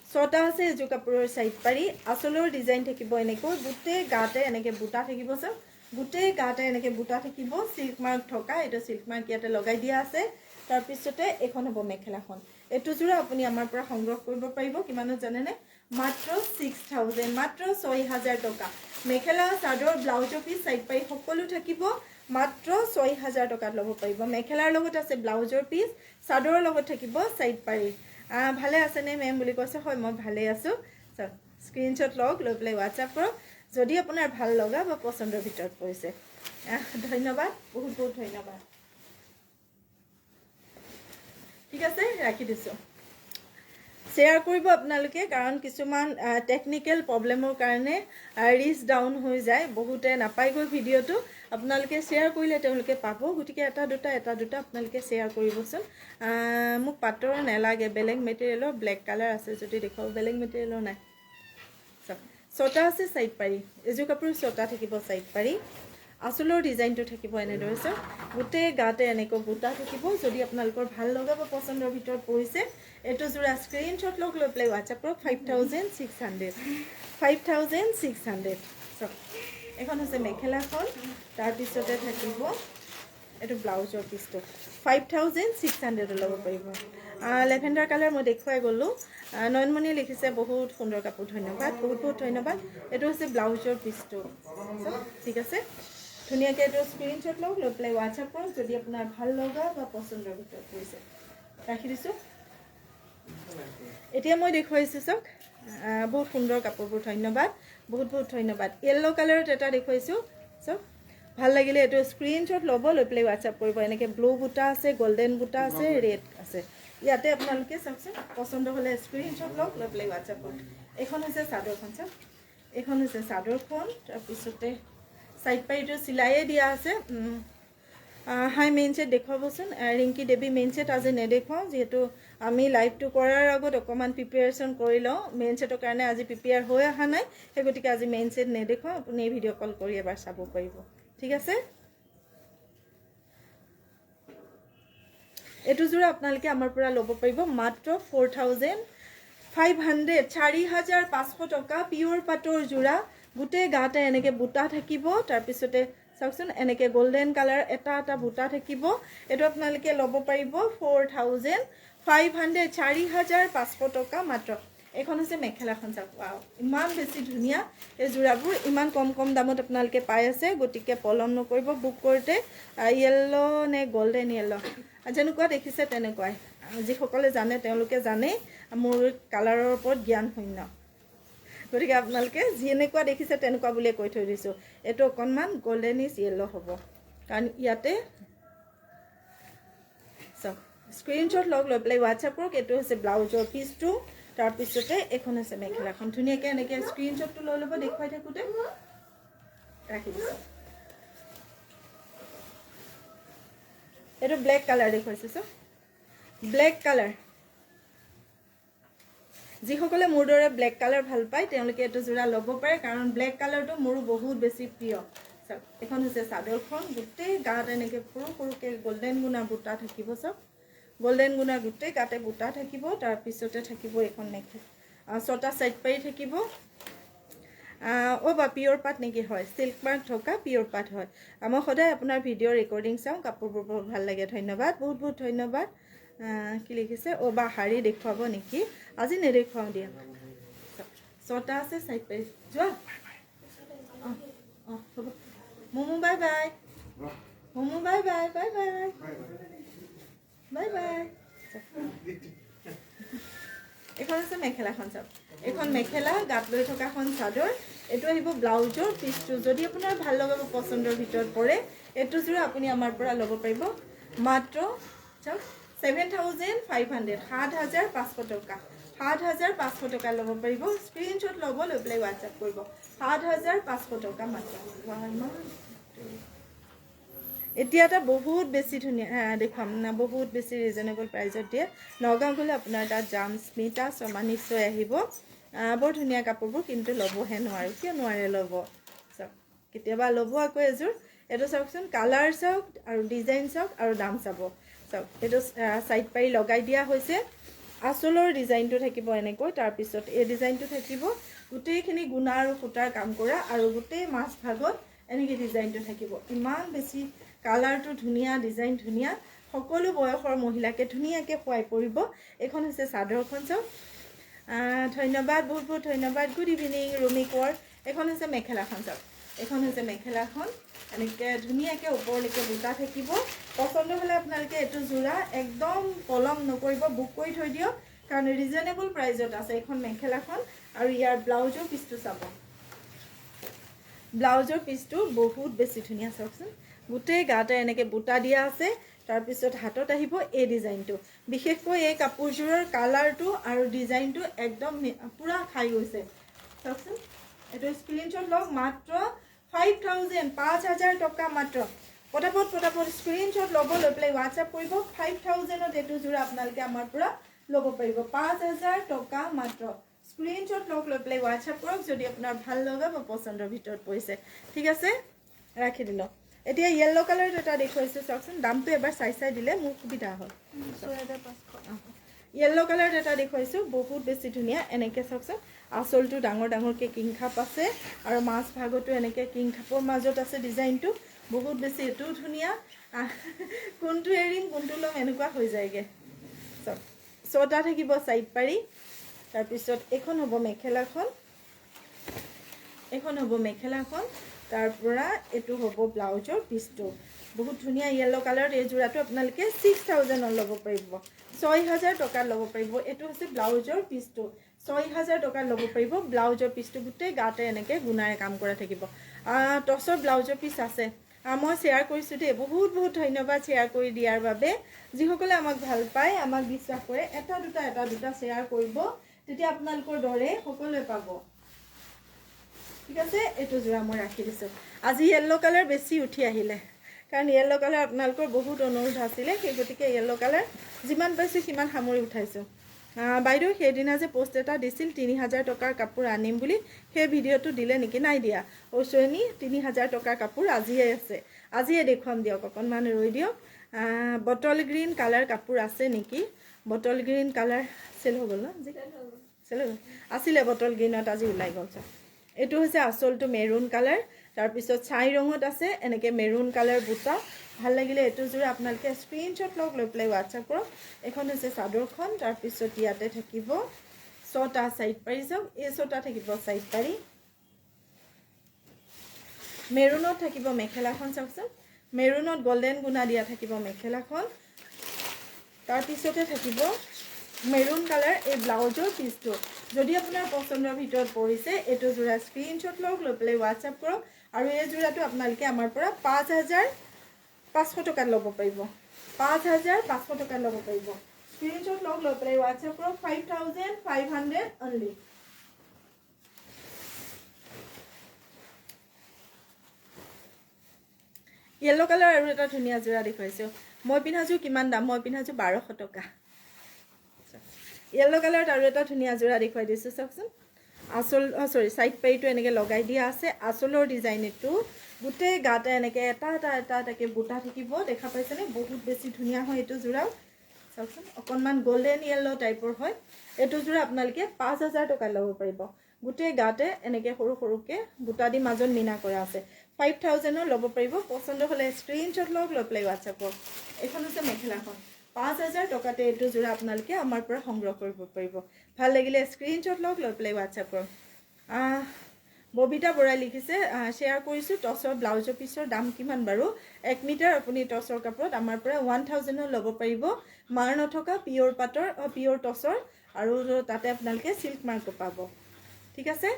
ছটা আছে এযোৰ কাপোৰৰ চাইড পাৰি। আচলৰ ডিজাইন থাকিব এনেকৈ, গোটেই গাতে এনেকৈ বুটা থাকিব। চাওক, গোটেই গাতে এনেকৈ বুটা থাকিব, চিল্ক মাৰ্ক থকা। এইটো চিল্ক মাৰ্ক ইয়াতে লগাই দিয়া আছে। তাৰপিছতে এইখন হ'ব মেখেলাখন। এইটো যোৰা আপুনি আমাৰ পৰা সংগ্ৰহ কৰিব পাৰিব কিমানত জানেনে? মাত্ৰ 6000, মাত্ৰ 6000 টকা। মেখেলা চাদৰ ব্লাউজৰ পিচ চাইড পাৰি সকলো থাকিব, মাত্ৰ 6000 টকাত ল'ব পাৰিব। মেখেলাৰ লগত আছে ব্লাউজৰ পিচ, চাদৰৰ লগত থাকিব চাইড পাৰি। ভালে আছেনে মেম বুলি কৈছে, হয় মই ভালেই আছোঁ। চাওক স্ক্ৰীনশ্বট লওক, লৈ পেলাই হোৱাটছআপ কৰক যদি আপোনাৰ ভাল লগা বা পচন্দৰ ভিতৰত পৰিছে। ধন্যবাদ, বহুত বহুত ধন্যবাদ। ঠিক আছে, ৰাখি দিছোঁ। শ্বেয়াৰ কৰিব আপোনালোকে, কাৰণ কিছুমান টেকনিকেল প্ৰব্লেমৰ কাৰণে ৰিচ ডাউন হৈ যায়, বহুতে নাপায়গৈ ভিডিঅ'টো। আপোনালোকে শ্বেয়াৰ কৰিলে তেওঁলোকে পাব, গতিকে এটা দুটা আপোনালোকে শ্বেয়াৰ কৰিবচোন। মোক পাটৰ নালাগে, বেলেগ মেটেৰিয়েলৰ ব্লেক কালাৰ আছে যদি দেখুৱাব, বেলেগ মেটেৰিয়েলৰ নাই। চাওক ছটা আছে চাইড পাৰি, এযোৰ কাপোৰ ছটা থাকিব চাইড পাৰি। আঁচলৰ ডিজাইনটো থাকিব এনেদৰে চাওক, গোটেই গাতে এনেকৈ বুটা থাকিব। যদি আপোনালোকৰ ভাল লগা বা পচন্দৰ ভিতৰত পৰিছে, এইটো যোৰা স্ক্ৰীনশ্বট লওক, লৈ পেলাই হোৱাটছআপ কৰক। 5600, 5600। চাওক এখন হৈছে মেখেলাখন, তাৰপিছতে থাকিব এইটো ব্লাউজৰ পিচটো। 5600 ল'ব পাৰিব। লেভেণ্ডাৰ কালাৰ মই দেখুৱাই গ'লোঁ। নয়নমণিয়ে লিখিছে বহুত সুন্দৰ কাপোৰ, ধন্যবাদ, বহুত বহুত ধন্যবাদ। এইটো হৈছে ব্লাউজৰ পিচটো। ঠিক আছে, ধুনীয়াকৈ এইটো স্ক্ৰীনশ্বট লওক, লৈ পেলাই হোৱাটছআপ কৰক যদি আপোনাৰ ভাল লগা বা পচন্দৰ ভিতৰত পৰিছে। ৰাখি দিছোঁ। এতিয়া মই দেখুৱাইছোঁ চাওক, বহুত সুন্দৰ কাপোৰবোৰ, ধন্যবাদ, বহুত বহুত ধন্যবাদ। য়েল্ল' কালাৰত এটা দেখুৱাইছোঁ চাওক, ভাল লাগিলে এইটো স্ক্ৰীনশ্বট ল'ব, লৈ পেলাই হোৱাটছআপ কৰিব। এনেকৈ ব্লু বুটা আছে, গল্ডেন বুটা আছে, ৰেড আছে। ইয়াতে আপোনালোকে চাওকচোন, পচন্দ হ'লে স্ক্ৰীনশ্বট লওক, লৈ পেলাই হোৱাটছআপ কৰক। এইখন হৈছে চাদৰখন চাওক, এইখন হৈছে চাদৰখন। তাৰপিছতে চাইড পাৰিটো চিলাইয়ে দিয়া আছে। হাই মেইন ছেট দেখুৱাবচোন। ৰিংকি দেৱী মেইন ছেট আজি নেদেখুৱাওঁ, যিহেতু আমি লাইভটো কৰাৰ আগত অকণমান প্ৰিপেৰেশ্যন কৰি লওঁ। মেইন ছেটৰ কাৰণে আজি প্ৰিপেয়াৰ হৈ অহা নাই, সেই গতিকে আজি মেইন ছেট নেদেখুৱাওঁ। আপুনি ভিডিঅ' কল কৰি এবাৰ চাব পাৰিব। ঠিক আছে, এইটো যোৰা আপোনালোকে আমাৰ পৰা ল'ব পাৰিব মাত্ৰ 4500, 4500 টকা। পিয়ৰ পাটৰ যোৰা, গোটেই গাতে এনেকৈ বুটা থাকিব। তাৰপিছতে চাওকচোন এনেকৈ গল্ডেন কালাৰ এটা এটা বুটা থাকিব। এইটো আপোনালোকে ল'ব পাৰিব 4500, 4500 টকা মাত্ৰ। এইখন হৈছে মেখেলাখন চাওক, ৱাও ইমান বেছি ধুনীয়া এই যোৰাবোৰ, ইমান কম কম দামত আপোনালোকে পাই আছে, গতিকে পলম নকৰিব বুক কৰোঁতে। য়েল্ল' নে গল্ডেন য়েল্ল' যেনেকুৱা দেখিছে তেনেকুৱাই, যিসকলে জানে তেওঁলোকে জানেই, মোৰ কালাৰৰ ওপৰত জ্ঞান শূন্য, গতিকে আপোনালোকে যেনেকুৱা দেখিছে তেনেকুৱা বুলিয়ে কৈ থৈ দিছোঁ। এইটো অকণমান গল্ডেন is yellow হ'ব, কাৰণ ইয়াতে চাওক স্ক্ৰীনশ্বট লওক, লৈ পেলাই হোৱাটছআপ কৰক। এইটো হৈছে ব্লাউজৰ পিচটো, তাৰপিছতে এইখন হৈছে মেখেলাখন। ধুনীয়াকৈ এনেকৈ স্ক্ৰীনশ্বটটো লৈ ল'ব, দেখুৱাই থাকোঁতে ৰাখি দিছোঁ। এইটো ব্লেক কালাৰ দেখুৱাইছোঁ চাওক, ব্লেক কালাৰ। যিসকলে মোৰ দৰে ব্লেক কালাৰ ভাল পায় তেওঁলোকে এইটো যোৰা ল'ব পাৰে, কাৰণ ব্লেক কালাৰটো মোৰো বহুত বেছি প্ৰিয়। চাওক এইখন হৈছে চাদৰখন, গোটেই গাত এনেকৈ সৰু সৰুকৈ গল্ডেন গুণাৰ বুটা থাকিব। চাওক গল্ডেন গুণাৰ গোটেই গাতে বুটা থাকিব। তাৰপিছতে থাকিব এইখন মেখেলা, ছটা চাইড পাৰি থাকিব। অ' বা পিয়ৰ পাট নেকি? হয়, চিল্ক মাৰ্ক থকা পিয়ৰ পাট হয়। মই সদায় আপোনাৰ ভিডিঅ' ৰেকৰ্ডিং চাওঁ, কাপোৰবোৰ বহুত ভাল লাগে, ধন্যবাদ, বহুত বহুত ধন্যবাদ। কি লিখিছে? অ' বা শাৰী দেখুৱাব নেকি? আজি নেদেখুৱাওঁ দিয়া। ছটা আছে চাইড পাৰি যোৱা। অঁ অঁ হ'ব। Momo bye bye, Momo bye bye, bye bye, bye bye. এইখন হৈছে মেখেলাখন চাওক, এইখন মেখেলা, গাত লৈ থকাখন চাদৰ। এইটো আহিব ব্লাউজৰ পিচটো। যদি আপোনাৰ ভাল লগা পচন্দৰ ভিতৰত পৰে, এইটো যোৰা আপুনি আমাৰ পৰা ল'ব পাৰিব মাত্ৰ চাওক 7500, 7500 টকা, 7500 টকা ল'ব পাৰিব। স্ক্ৰীনশ্বট ল'ব, লৈ পেলাই হোৱাটছআপ কৰিব। 7500 টকা মাত্ৰ। এতিয়া এটা বহুত বেছি ধুনীয়া দেখুৱাম না, বহুত বেছি ৰিজনেবল প্ৰাইজত দিয়ে। নগাঁও গ'লে আপোনাৰ তাত যাম, স্মিতা শৰ্মা নিশ্চয় আহিব। বৰ ধুনীয়া কাপোৰবোৰ, কিন্তু ল'বহে নোৱাৰোঁ। কিয় নোৱাৰে ল'ব? চাওক কেতিয়াবা ল'ব আকৌ এযোৰ। এইটো চাওকচোন, কালাৰ চাওক আৰু ডিজাইন চাওক আৰু দাম চাব। চাওক এইটো চাইড পাৰি লগাই দিয়া হৈছে। আঁচলৰ ডিজাইনটো থাকিব এনেকৈ, তাৰপিছত এই ডিজাইনটো থাকিব। গোটেইখিনি গুণা আৰু সূতাৰ কাম কৰা, আৰু গোটেই মাজভাগত এনেকৈ ডিজাইনটো থাকিব। ইমান বেছি কালাৰটো ধুনীয়া, ডিজাইন ধুনীয়া, সকলো বয়সৰ মহিলাকে ধুনীয়াকৈ শুৱাই পৰিব। এইখন হৈছে চাদৰখন চাওক। ধন্যবাদ, বহুত বহুত ধন্যবাদ। Good evening Rumi Konwar. এইখন হৈছে মেখেলাখন চাওক, এইখন হৈছে মেখেলাখন, এনেকৈ ধুনীয়াকৈ ওপৰলৈকে বুটা থাকিব। পচন্দ হ'লে আপোনালোকে এইটো যোৰা একদম পলম নকৰিব, বুক কৰি থৈ দিয়ক, কাৰণ ৰিজনেবল প্ৰাইজত আছে এইখন মেখেলাখন। আৰু ইয়াৰ ব্লাউজৰ পিচটো চাব, ব্লাউজৰ পিচটো বহুত বেছি ধুনীয়া চাওকচোন, গোটেই গাতে এনেকৈ বুটা দিয়া আছে। তাৰপিছত হাতত আহিব এই ডিজাইনটো। বিশেষকৈ এই কাপোৰযোৰৰ কালাৰটো আৰু ডিজাইনটো একদম পূৰা খাই গৈছে চাওকচোন। এইটো স্ক্ৰীনশ্বট লওক, মাত্ৰ 5000, 5000 টকা মাত্ৰ। পটাপট পটাপট স্ক্ৰীনশ্বট ল'ব, লৈ পেলাই হোৱাটছআপ কৰিব। 5000ত এইটো যোৰা আপোনালোকে আমাৰ পৰা ল'ব পাৰিব, 5000 টকা মাত্ৰ। স্ক্ৰীনশ্বট লওক, লৈ পেলাই হোৱাটছআপ কৰক যদি আপোনাৰ ভাল লগা বা পচন্দৰ ভিতৰত পৰিছে। ঠিক আছে, ৰাখি দিলোঁ। এতিয়া য়েল্ল' কালাৰত এটা দেখুৱাইছোঁ চাওকচোন, দামটো এবাৰ চাই চাই দিলে মোৰ সুবিধা হয়। য়েল্ল' কালাৰত এটা দেখুৱাইছোঁ, বহুত বেছি ধুনীয়া। এনেকৈ চাওকচোন, আঁচলটো ডাঙৰ ডাঙৰকৈ কিংখাপ আছে আৰু মাছ ভাগতো এনেকৈ কিংখাপৰ মাজত আছে ডিজাইনটো, বহুত বেছি এইটোও ধুনীয়া। কোনটো এৰিম কোনটো ল'ম এনেকুৱা হৈ যায়গৈ। চাওক, ছটা থাকিব চাইড পাৰি। তাৰপিছত এইখন হ'ব মেখেলাখন, এইখন হ'ব মেখেলাখন। তাৰ পৰা এইটো হ'ব ব্লাউজৰ পিচটো, বহুত ধুনীয়া য়েল্ল' কালাৰত। এই যোৰাটো আপোনালোকে 6000ত ল'ব পাৰিব, 6000 টকাত ল'ব পাৰিব। এইটো হৈছে ব্লাউজৰ পিচটো, 6000 টকাত ল'ব পাৰিব। ব্লাউজৰ পিচটো গোটেই গাতে এনেকৈ গুণাৰে কাম কৰা থাকিব। টচৰ ব্লাউজৰ পিচ আছে, মই শ্বেয়াৰ কৰিছোঁ দেই। বহুত বহুত ধন্যবাদ শ্বেয়াৰ কৰি দিয়াৰ বাবে। যিসকলে আমাক ভাল পায়, আমাক বিশ্বাস কৰে, এটা দুটা এটা দুটা শ্বেয়াৰ কৰিব, তেতিয়া আপোনালোকৰ দৰে সকলোৱে পাব। ঠিক আছে, এইটো যোৰা মই ৰাখি দিছোঁ। আজি য়েল্ল' কালাৰ বেছি উঠি আহিলে, কাৰণ য়েল্ল' কালাৰ আপোনালোকৰ বহুত অনুৰোধ আছিলে, সেই গতিকে য়েল্ল' কালাৰ যিমান পাইছোঁ সিমান সামৰি উঠাইছোঁ। বাইদেউ সেইদিনা যে পষ্ট এটা দিছিল 3000 টকাৰ কাপোৰ আনিম বুলি, সেই ভিডিঅ'টো দিলে নেকি? নাই দিয়া ঐশ্বৰণী, 3000 টকাৰ কাপোৰ আজিয়ে আছে, আজিয়ে দেখুৱাম দিয়ক, অকণমান ৰৈ দিয়ক। বটল গ্ৰীণ কালাৰ কাপোৰ আছে নেকি? বটল গ্ৰীণ কালাৰ চেল হৈ গ'ল ন আজি? চেল হৈ গ'ল, আছিলে বটল গ্ৰীণত, আজি ওলাই গ'ল চব। এইটো হৈছে আচলটো মেৰুণ কালাৰ, তাৰপিছত ছাই ৰঙত আছে এনেকৈ মেৰুণ কালাৰ বুটা। ভাল লাগিলে এইটো যোৰা আপোনালোকে স্ক্ৰীনশ্বট লওক, লৈ পেলাই হোৱাটছআপ কৰক। এইখন হৈছে চাদৰখন, তাৰপিছত ইয়াতে থাকিব ছটা চাইড পাৰি চাওক, এই ছটা থাকিব চাইড পাৰি। মেৰুণত থাকিব মেখেলাখন চাওকচোন, মেৰুণত গল্ডেন গুণা দিয়া থাকিব মেখেলাখন। তাৰপিছতে থাকিব মেৰুণ কালাৰ এই ব্লাউজৰ পিচটো। যদি আপোনাৰ পচন্দৰ ভিতৰত পৰিছে এইটো যোৰা স্ক্ৰীনশ্বট লওক, লৈ পেলাই হোৱাটছআপ কৰক। আৰু এই যোৰাটো আপোনালোকে আমাৰ পৰা 5500 টকাত ল'ব পাৰিব, 5500 টকাত ল'ব পাৰিব। স্ক্ৰীনশ্বট লওক, লৈ পেলাই হোৱাটছআপ কৰক। 5500 অনলি। য়েল্ল' কালাৰ আৰু এটা ধুনীয়া যোৰা দেখুৱাইছোঁ। মই পিন্ধাযোৰ কিমান দাম? মই পিন্ধাযোৰ 1200 টকা। য়েল্ল' কালাৰত আৰু এটা ধুনীয়া যোৰা দেখুৱাই দিছোঁ চাওকচোন। আঁচল, চৰি, চাইড পাৰিটো এনেকৈ লগাই দিয়া আছে। আঁচলৰ ডিজাইন এইটো, গোটেই গাতে এনেকৈ এটা এটা এটা এটাকৈ বুটা থাকিব, দেখা পাইছেনে? বহুত বেছি ধুনীয়া হয় এইটো যোৰাও চাওকচোন, অকণমান গল্ডেন য়েল্ল' টাইপৰ হয়। এইটো যোৰা আপোনালোকে 5000 টকাত ল'ব পাৰিব। গোটেই গাতে এনেকৈ সৰু সৰুকৈ বুটা দি মাজত মীনা কৰা আছে। 5000ত ল'ব পাৰিব। পচন্দ হ'লে স্ক্ৰীনশ্বট লওক, লৈ পেলাই হোৱাটছআপ কৰক। এইখন হৈছে মেখেলাখন, 5000 টকাতে এইটো যোৰা আপোনালোকে আমাৰ পৰা সংগ্ৰহ কৰিব পাৰিব। ভাল লাগিলে স্ক্ৰীনশ্বট লওক, লৈ পেলাই হোৱাটছআপ কৰক। ববিতা বৰাই লিখিছে, শ্বেয়াৰ কৰিছোঁ, টচৰ ব্লাউজৰ পিচৰ দাম কিমান বাৰু? 1 মিটাৰ আপুনি টচৰ কাপোৰত আমাৰ পৰা 1000ত ল'ব পাৰিব। মাৰ নথকা পিয়'ৰ পাটৰ, পিয়'ৰ টচৰ, আৰু তাতে আপোনালোকে চিল্ক মাৰ্কো পাব। ঠিক আছে,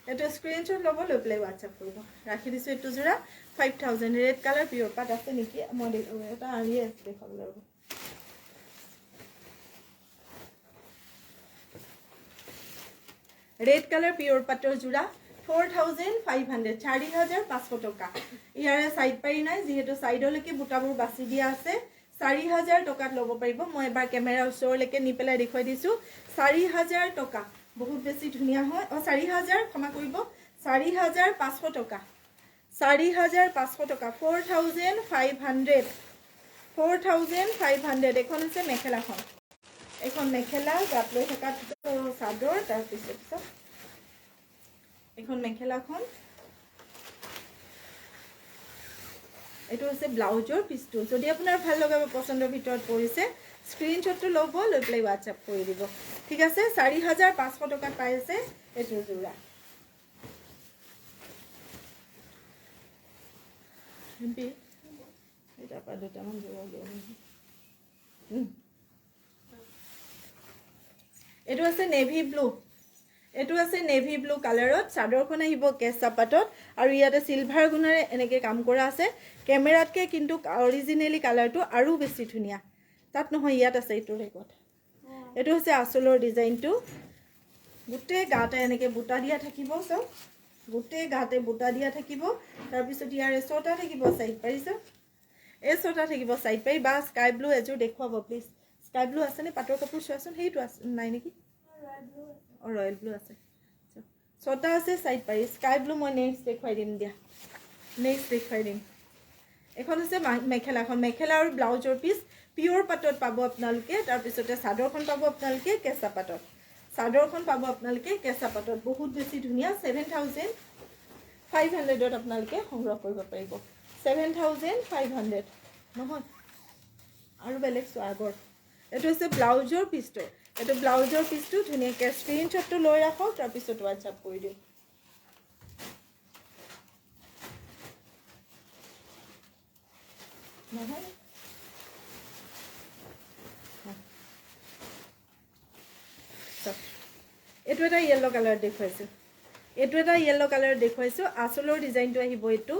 এইটো স্ক্ৰীনশ্বট ল'ব, লৈ পেলাই হোৱাটছআপ কৰিব। ৰাখি দিছোঁ এইটো যোৰা 5000। ৰেড কালাৰ পিয়'ৰ পাট আছে নেকি? মই এটা আৰিয়ে আছে, দেখুৱাব লাগিব। ৰেড কালাৰ পিয়'ৰ পাটৰ যোৰা 4500, 4500 টকা। ইয়াৰে চাইড পাৰি নাই, যিহেতু চাইডলৈকে বুটাবোৰ বাছি দিয়া আছে। 4000 টকাত ল'ব পাৰিব। মই এবাৰ কেমেৰাৰ ওচৰলৈকে নি পেলাই দেখুৱাই দিছোঁ। 4000 টকা, বহুত বেছি ধুনীয়া হয়। 4000, ক্ষমা কৰিব, 4500 টকা, 4500 টকা, 4500, 4500। এইখন হৈছে মেখেলাখন, এইখন মেখেলা, গাত লৈ থকা চাদৰ। তাৰপিছত এইখন মেখেলাখন, এইটো হৈছে ব্লাউজৰ পিচটো। যদি আপোনাৰ ভাল লগা বা পচন্দৰ ভিতৰত পৰিছে, স্ক্ৰীনশ্বটটো ল'ব, লৈ পেলাই হোৱাটছএপ কৰি দিব। ঠিক আছে, 4500 টকাত পাই আছে এইটো যোৰা। তাৰ পৰা দুটামান যোৰা উলিয়াই। এইটো আছে নেভি ব্লু। এইটো আছে নেভি ব্লু কালাৰত। চাদৰখন আহিব কেঁচা পাতত আৰু ইয়াতে চিলভাৰ গুণাৰে এনেকৈ কাম কৰা আছে। কেমেৰাতকৈ কিন্তু অৰিজিনেলি কালাৰটো আৰু বেছি ধুনীয়া। তাত নহয়, ইয়াত আছে এইটো ৰেকত। এইটো হৈছে আচলৰ ডিজাইনটো। গোটেই গাতে এনেকৈ বুটা দিয়া থাকিব। চাওক, গোটেই গাতে বুটা দিয়া থাকিব। তাৰপিছত ইয়াৰে ছটা থাকিব চাইড পাৰি। চাওক, এই ছটা থাকিব চাইড পাৰি। বা স্কাই ব্লু এযোৰ দেখুৱাব প্লিজ। স্কাই ব্লু আছেনে পাটৰ কাপোৰ? চোৱাচোন, সেইটো আছে নাই নেকি? অঁ, ৰয়েল ব্লু আছে। ছটা আছে চাইড পাৰি। স্কাই ব্লু মই নেক্সট দেখুৱাই দিম দিয়া, নেক্সট দেখুৱাই দিম। এইখন হৈছে মেখেলাখন। মেখেলা আৰু ব্লাউজৰ পিচ পিয়'ৰ পাটত পাব আপোনালোকে। তাৰপিছতে চাদৰখন পাব আপোনালোকে কেঁচা পাটত। চাদৰখন পাব আপোনালোকে কেঁচা পাটত, বহুত বেছি ধুনীয়া। 7500ত আপোনালোকে সংগ্ৰহ কৰিব পাৰিব। 7500 নহয় আৰু বেলেগ চোৱা আগৰ। এইটো হৈছে ব্লাউজৰ পিচটো। এইটো ব্লাউজৰ পিচটো ধুনীয়াকৈ স্ক্ৰীনশ্বটটো লৈ ৰাখক, তাৰপিছত হোৱাটছআপ কৰি দিওঁ। নহয়, এইটো এটা য়েল্ল' কালাৰ দেখুৱাইছোঁ। এইটো এটা য়েল্ল' কালাৰ দেখুৱাইছোঁ। আচলৰ ডিজাইনটো আহিব এইটো।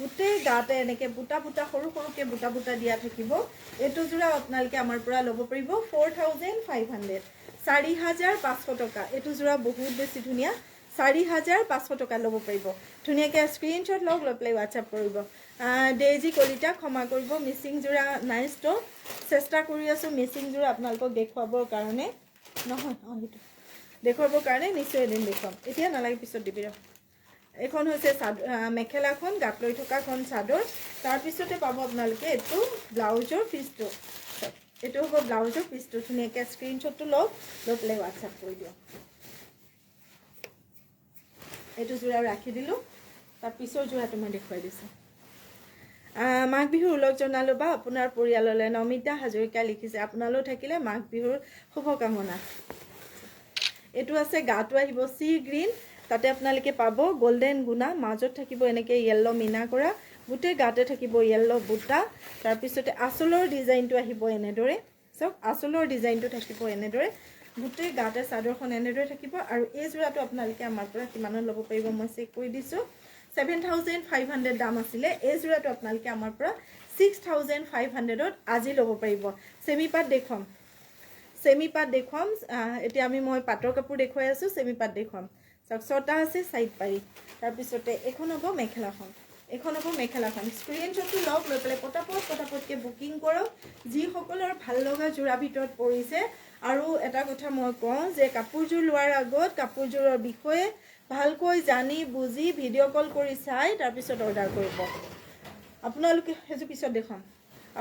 গোটেই গাতে এনেকৈ বুটা বুটা সৰু সৰুকৈ বুটা বুটা দিয়া থাকিব। এইটো যোৰা আপোনালোকে আমাৰ পৰা ল'ব পাৰিব 4500, 4500 টকা। এইটো যোৰা বহুত বেছি ধুনীয়া, 4500 টকা ল'ব পাৰিব। ধুনীয়াকৈ স্ক্ৰীনশ্বট লওক, লৈ পেলাই হোৱাটছআপ কৰিব। ডেইজি কলিতা, ক্ষমা কৰিব, মিচিং যোৰা নাই ষ্টক। চেষ্টা কৰি আছোঁ মিচিং যোৰা আপোনালোকক দেখুৱাবৰ কাৰণে। নহয়, অঁ, সেইটো দেখুৱাবৰ কাৰণে নিশ্চয় এদিন দেখুৱাম, এতিয়া নালাগে, পিছত দিবি ৰ। এইখন হৈছে চাদৰ, মেখেলাখন, গাত লৈ থকাখন চাদৰ। তাৰপিছতে পাব আপোনালোকে এইটো ব্লাউজৰ পিচটো। এইটো হ'ব ব্লাউজৰ পিচটো। ধুনীয়াকৈ স্ক্ৰীনশ্বটটো লওক, লৈ পেলাই হোৱাটছআপ কৰি দিয়ক। এইটো যোৰা ৰাখি দিলোঁ, তাৰ পিছৰ যোৰাটো মই দেখুৱাই দিছোঁ। মাঘ বিহুৰ ওলগ জনালোঁ বা আপোনাৰ পৰিয়াললৈ। নমিতা হাজৰিকা লিখিছে, আপোনালৈও থাকিলে মাঘ বিহুৰ শুভকামনা। এইটো আছে গাটো আহিব চি গ্ৰীণ, তাতে আপোনালোকে পাব গল্ডেন গুণা, মাজত থাকিব এনেকৈ য়েল্ল' মীনা কৰা, গোটেই গাতে থাকিব য়েল্ল' বুটা। তাৰপিছতে আচলৰ ডিজাইনটো আহিব এনেদৰে। চাওক, আচলৰ ডিজাইনটো থাকিব এনেদৰে, গোটেই গাতে চাদৰখন এনেদৰে থাকিব। আৰু এই যোৰাটো আপোনালোকে আমাৰ পৰা কিমানত ল'ব পাৰিব মই চেক কৰি দিছোঁ। 7500 দাম আছিলে। এই যোৰাটো আপোনালোকে আমাৰ পৰা 6500ত আজি ল'ব পাৰিব। চেমি পাত দেখুৱাম, চেমি পাত দেখুৱাম। এতিয়া মই পাটৰ কাপোৰ দেখুৱাই আছোঁ, চেমি পাত দেখুৱাম। চাওক, ছটা আছে চাইড পাৰি। তাৰপিছতে এইখন হ'ব মেখেলাখন, এইখন হ'ব মেখেলাখন। স্ক্ৰীনশ্বটটো লওক, লৈ পেলাই পটাপট পটাপটকৈ বুকিং কৰক যিসকলৰ ভাল লগা যোৰা ভিতৰত পৰিছে। আৰু এটা কথা মই কওঁ যে কাপোৰযোৰ লোৱাৰ আগত কাপোৰযোৰৰ বিষয়ে ভালকৈ জানি বুজি ভিডিঅ' কল কৰি চাই তাৰপিছত অৰ্ডাৰ কৰিব আপোনালোকে। সেইযোৰ পিছত দেখুৱাম।